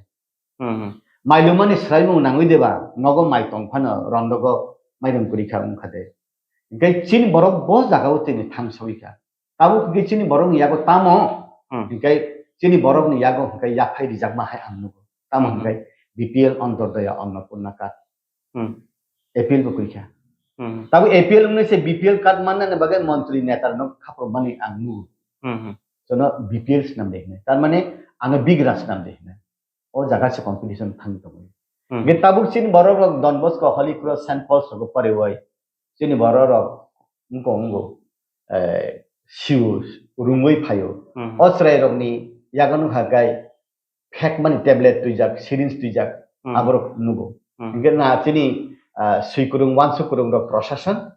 Hmm, hmm. Mailumani swraimung nangwi deba, nogo mai tong phano rondogo mairum kwrwi kha wng kha de. Hingkhe chini borok bo jagao tini thang sawi kha. Tabuk hingkhe chini borokni yago tamo, hmm, hingkhe chini borokni yago hingkhe yaphai rijakma hai ang nugo. Tamo, hmm, hingkhe B P L Antyodaya Annapurna card. Hmm. A P L bo kwrwi kha. Hmm. Tabuk A P L wngwi se B P L card mannani bagwi montri neta rokno khaprokmani ang nugo. Hmm, hmm. Jono B P L swnam de hino. Tar mane ano bigra swnam de hino. O jaga se competition thang tongo. Hmm. Hingkhe tabuk chini borok rok Don Bosco, Holy Cross, Saint Paul's rogo poriwi chini borok rok wngko wngko, eh, siu rungwi phaio. Hmm. O chwrai rokni yago nukha kai phekmani tablet twijak, syringe twijak, hmm, aborok nugo. Hmm. Hingkhe na chini, ah, swikwrwng, wansuk kwrwng rok, proshashan,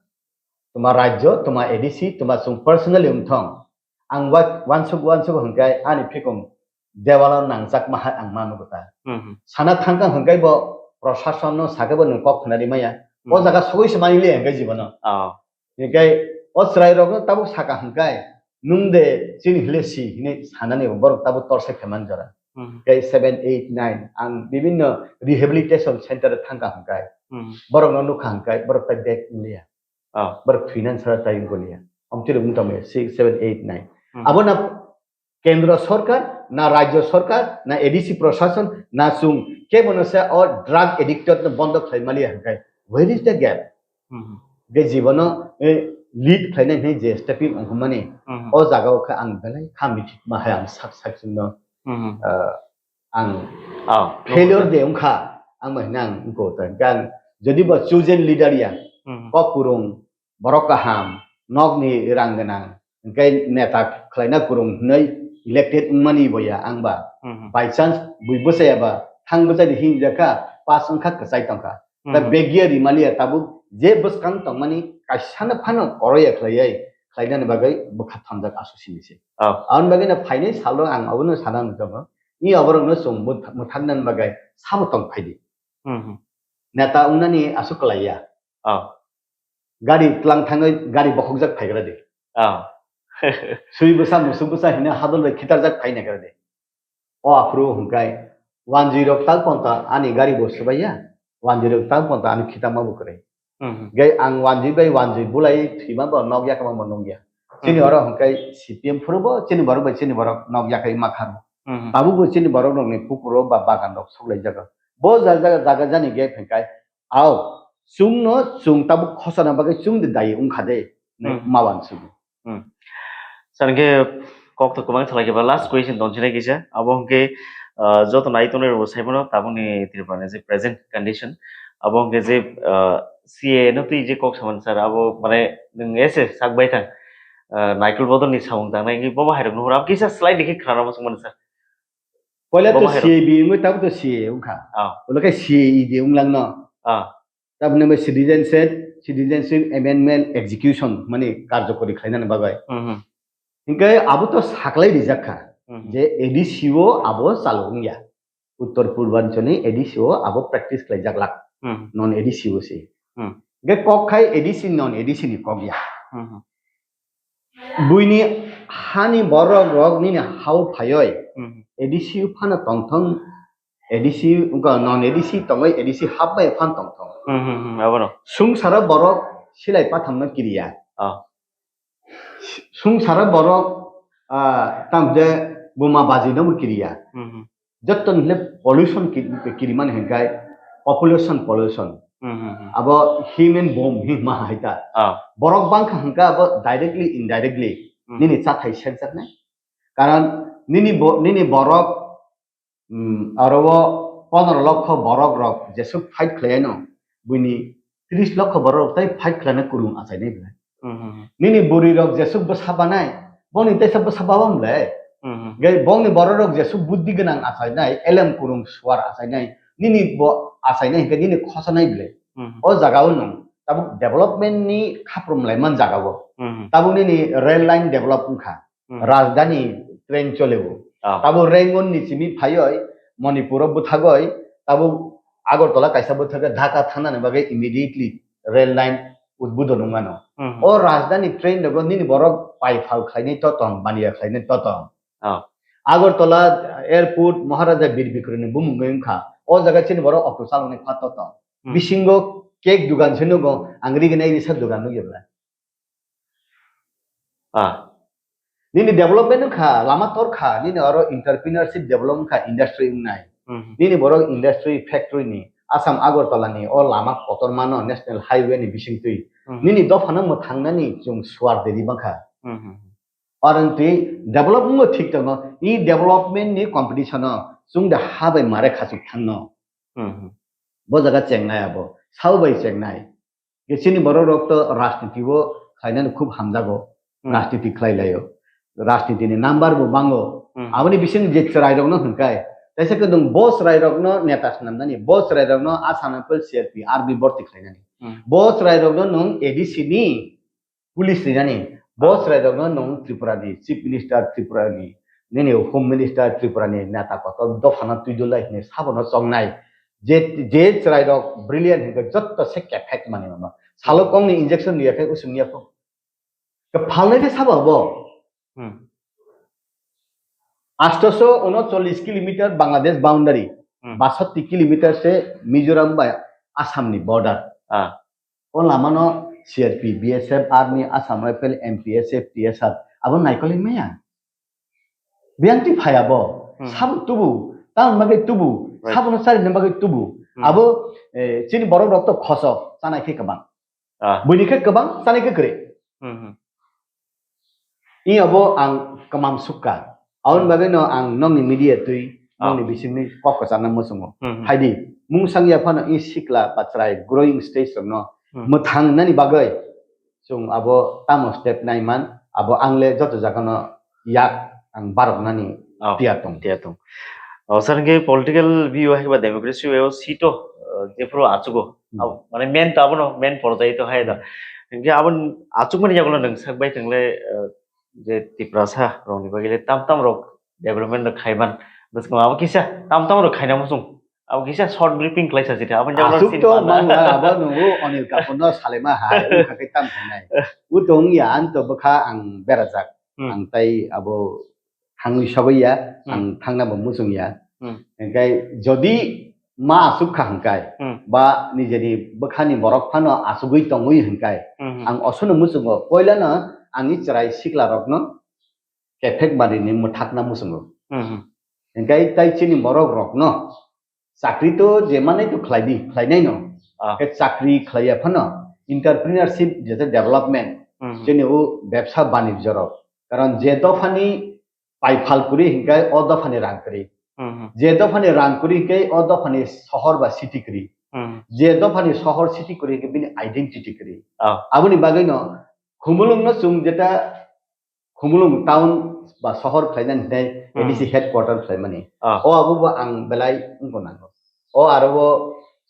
toma rajyo, toma A D C, toma chwng personally wngthong. Ang wa-, wansuk wansuk hwnkhe ani phikung dewalo nangjak ma hai ang ma nugo ta. Hmm, hmm. Sana thangkha hwnkhe bo proshasonno sakhe bo nwng kok khna ri maya. O, hmm, jaga sogwi se mani le hwnkhe jibono. Oh. Hingkhe o chwrai rokno tabuk saka hwnkhe nwng de chini hile si hinwi sanani borok tabuk torsa khe man jora. Hmm. Hingkhe seven, eight, nine ang bibinno rehabilitation center thangkha hwnkhe, hmm, borokno nukha hwnkhe borok tai bek wngliya. Oh. Borok finance sara tai wngkoliya. Omtwi rok wng tongmaya six, seven, eight, nine. Hmm. Abo na kendro sorkar, na rajyo sorkar, na A D C proshashan, na chwng kebono se o drug addicted no bondo khlai maliya hwnkhe, where is the gap? Hmm. Ge jibono, eh, lead khlainai hwnwi je stepping wngkha mani, hmm, o jaga o khe ang belai kha mithik ma hai ang sak sak chwngno, hmm, ah, ang, oh, failure de wngkha, ang bai hwnwi ang wngkha. Hwnkhe ang jodi bo chosen leader ya, hmm, kok kwrwng, borok kaham, nokni rang gwnang, hwnkhe neta khlaina kwrwng hwnwi elected wngmani bo ya ang ba. Hmm. By chance bui bwsai ya ba, thang bwsai di hinjak kha, pass wngkha, kwchai tongkha. Ta, hmm, begya rimaliya tabuk je bwskang tongmani kaisano phano koroya khlaiwi, khlainani bagwi bwkha thamjak asu sini se. Oh. Aboni bagwi no phainai salo ang abono sana nukjago. I aborokno chwng bwtha-, mwthaknani bagwi sabo tong phaidi. Hmm, hmm. Neta wngnani aswk kwlaiya. Oh. Gari tlang thangwi gari bokhokjak phaigra de. Oh. Swi bwsa musuk bwsa hino hadol bai khitarjak phai naikra de. O aphuru hwnkhe wanjwi rok tal ponta ani gari bo swbaiya, wanjwi rok tal ponta ani khitama bo kwrwi. Hmm, hmm. Gai ang wanjwi bai wanjwi bulai thwima bo nok yakma bo nukya. Chini, hmm, oro hwnkhe C P M phuru bo chini borok bai chini borok nok yakai ma kharo. Hmm, hmm. Tabuk bo chini borok rokni pukur o ba bagan rok soklai jago. Bo ja-, jaga, jaga jani gap hwnkhe ao chwngno chwng tabuk khosana bagwi chwng de dai wngkha de, hmm, ma wansugo. Hmm. Sir, hwnkhe kok to kwbang salai khe ba last question tong sinai kisa. Abo hwnkhe, ah, joto nai tongnai rok bo sai mano tabukni Tripura ni je present condition. Abo hwnkhe je, ah, C A A no twi je kok saman sir, abo mane nwng ese sak bai thang, ah, Naikol Bodol ni samung tangnai hwnkhe bobo hai rok nuhur. Abo kisa slide khe khna rw muchung mano sir. Poila to bobo hai rok. C A B wngwi tabuk to C A A wngkha. Ah. Ulo khe C A E de wnglang no. Ah. Tabukni bai citizenship, Citizenship Amendment Execution mani karjokori khlainani bagwi. Mhm. Hinkhe abo to saklai rijak kha, mhm, je A D C o abo chalo wngya. Uttor Purbanchal ni A D C o abo practice khlaijak lak. Mhm. Non A D C o se. Mhm. Hinkhe kok khai A D C, non A D C ni kok ya. Mhm. Buini hani borok rok nini hao phaioi, hmm, A D C phano tongthong, A D C wngkha non A D C tongoi, A D C hapbai phano tongthong. Hmm, hmm, hmm, abono. Sungsaro borok silai pathamno kiriya. Ah. Sungsaro borok, ah, tamde buma bajino bo kiriya. Hmm, hmm. Jottoni hwnle pollution ki-, kirimani hwnkhai population pollution. Hmm, hmm, hmm. Abo human bomb hinma hai ta. Ah. Borok bangkha hwnka abo directly, indirectly, hmm, nini chathai sekjaknai. Karon nini bo-, nini borok, mm, aro o pondro lokho borok rok jesuk fight khlaino, buini tris lokho borok rok tai fight khlaina kwrwng achainai belai. Hmm, hmm, hmm. Nini bwrwi rok jesuk bwsa banai, bongni teisa bwsa babam le. Hmm, hmm. Gai bongni borok rok jesuk buddhi gwnang achainai, elem kwrwng suar achainai, nini bo achainai hwnkhe nini khosanai belai. Hmm, hmm. O jaga o nwng tabuk development ni khaprum laiman jaga o. Hmm, hmm. Tabuk nini rail line develop wngkha. Hmm. Rajdhani train chole o. Ah. Tabuk Rangoon ni simi phaioi, Manipur o bwthagoi, tabuk Agartala kaisa bwthagoi Dhaka thangnani bagwi immediately rail line udbodon wngmano. Hmm. O rajdhani train rogo nini borok pai phal khlainai totong, baniya khlainai totong. Ah. Agartala airport Maharaja Bir Bikroyni bumung wngkha. O jaga chini borok auto chaloknai pha totong. Hmm. Bisingo cake dugan se nugo, ang riginai risa dugan nugya belai. Ah. Nini development wngkha, lama torkha, nini oro entrepreneurship develop wngkha, industry wngnai. Hmm. Nini borok industry factory ni, Assam Agartala ni, o lama kotorma no National Highway ni bisingtwi. Hmm. Nini dophano mwthangnani chwng suar dedi bangkha. Hmm. Oro twi develop wngwi thik tongo, i development ni competition o chwng da ha bai mare khachuk thangno. Hmm. Bo jaga chengnai abo, sabo bai chengnai. Ge chini borok rok to rajniti o khlainani khub hamjago. Hmm. Rajniti khlai laio. Rajniti ni number bo bango. Hmm. Aboni bising je chwrai rok no hwnkai. Taisa khe nwng bo chwrai rok no neta swnamnani, bo chwrai rok no Assam Rifle, C R P, army borti khlainani. Hmm. Bo chwrai rok no nwng A D C ni police rinani. Bo chwrai rok no nwng Tripura ni Chief Minister Tripura ni, nini Home Minister Tripura ni neta kotor dopha no twi dulai hwnwi sabo no chongnai. Je, je chwrai rok brilliant hwnkhe jotto se kefek mani mama. Salo kong ni injection riya khe usung ya kho. Khe phalnai khe sabo bo. Hmm. Astoso unocholish kilometer Bangladesh boundary, Hmm. basatti kilometer se Mizoram bai Assam ni border. Ah. O lama no C R P, B S F, Army, Assam Rifle, M P S F, T S R abo naikolwi maya. Biyang twi phaya bo, Hmm. sabo tubu, tamoni bagwi tubu, Right. sabo no charina bagwi tubu. Hmm. Abo, eh, chini borok rok to khosok, chanai khe kwbang. Ah. Buini khe kwbang, chanai khe kwrwi. Hmm, hmm. I abo ang kwmam sukha. Aboni Hmm. bagwi no ang nokni media twi, Ah. nokni bisingni kok kwcharna muchungo. Hmm, hmm. Phaidi, mungsang ya phano i sikla ba chwrai growing stage rokno Hmm. mwthang nani bagwi chwng abo tamo step naiman, abo ang le joto jagano yak ang baroknani Oh, tiyar tong. Tiyar tong. Oh, sir, hingke political view hai ba democracy way o seat o, eh, jephuru achugo. Hmm. Abo, mane main to abono, main porjai to hai da. Hingke abo achukmani yagulo nwng sak bai tong le, eh, je Tiprasa rokni bagwi le tam tam rok development rok khaiman. Bwskang abo kisa tam tam rok khaina muchung. Abo kisa short briefing khlai sa sitha. Abo jabra Asuk sin to mana. Mangla, abo nungo Anil Kapoor no salima hai, wngkha khe tam khainai. Utong ya, ang to bwkha ang berajak. Hmm. Ang tai abo thangwi sogwi ya, Hmm. ang thangna bo muchung ya. Hmm. Hingkai jodi ma asuk kha hingkai, Hmm. ba nijeni bwkhani borok phano asugwi tongwi hingkai, Hmm. ang osono muchungo, poilano ani chwrai sikla rokno kephek barini mwthakna muchungo. Hmm. Hingkai tai chini borok rokno chakri to je manai to khlai di, khlai nai no. Ah. Ke chakri khlai ya phano entrepreneurship je development, Hmm. chini o bebsa banijyo rok. Karon je dophani pai phal kwrwi hingkai o dophani rang kwrwi. Hmm. Je dophani rang kwrwi hingkai o dophani sohor ba city kwrwi. Hmm. Je dophani sohor city kwrwi hingkai bini identity kwrwi. Ah. Aboni bagwi no Khumulwng no chwng jeta Khumulwng town ba sohor khlainani hinai Hmm. A D C headquarter khlaimani. Ah. O abo bo ang belai wngbo nango. O aro bo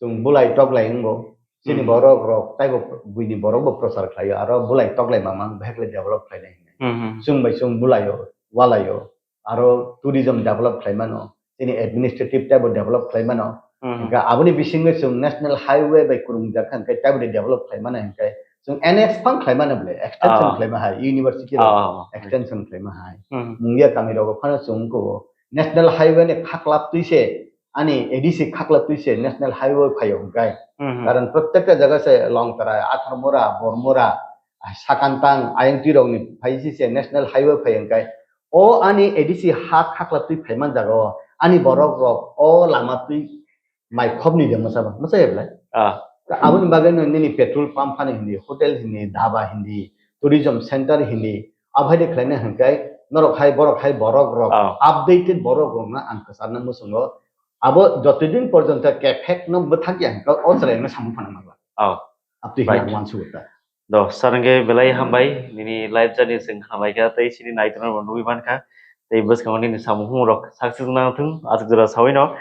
chwng bulai toklai wngbo. Chini Hmm. borok rok taibo buini borok bo prochar khlaio, aro bulai toklai mama ang bahai khlai develop khlainai hinai. Hmm, hmm. Chwng bai chwng bulaio, walaio, aro tourism develop khlaimano, chini administrative taibo develop khlaimano. Hmm. Hingke aboni bisingo chwng national highway bai kwrwngjak kha, hingke taibo develop khlaimano, hingke chwng N H phang khlaimano bole, extension Ah. khlaima hai, university rok Ah. extension khlaima hai. Hmm. Mungia kami rogo phano chwng ko national highway ni khaklap twi se, ani A D C khaklap twi se national highway phaio hingkai. Hmm. Karon prottekta jaga se Longtara, Atharmura, Bormura, Sakantang, ayang twi rokni phai se se national highway phai hingkai. O ani A D C ha khaklap twi phaiman jaga o ani borok rok o lama twi mai khobni de mwsa ba, mwsa ya belai? Ah. Aboni bagwi no nini petrol pump phani hindi, hotel hindi, dhaba hindi, tourism center hindi, aphai de khlaina hingkai norok hai borok hai borok rok Ah. updated borok rok na ang kwcharna muchungo. Abo jotodin porjonto kephek no bwthak ya hwnkhe o chwrai no samung phano mangla. Oh. Abtwi Right. Hwnwi ang uansukha. Do, sir, hwnkhe belai hambai, nini life journey chwng khwlaikha, tei chini naitongrok nugwi mankha, tei bwskango nini samung humung rok success wngna thung, aswk jora sawi no,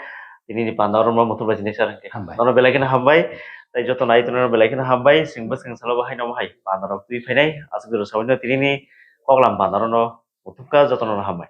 tini ni panda oro muthung bai sini sir hwnkhe. Hambai. Nono belai kheno hambai, tei joto naitongrok belai kheno hambai, chwng bwskang salo bo haino bo hai panda rok twi phainai, aswk jora sawi no tini ni koklam panda rok no muthubkha, joto no hambai.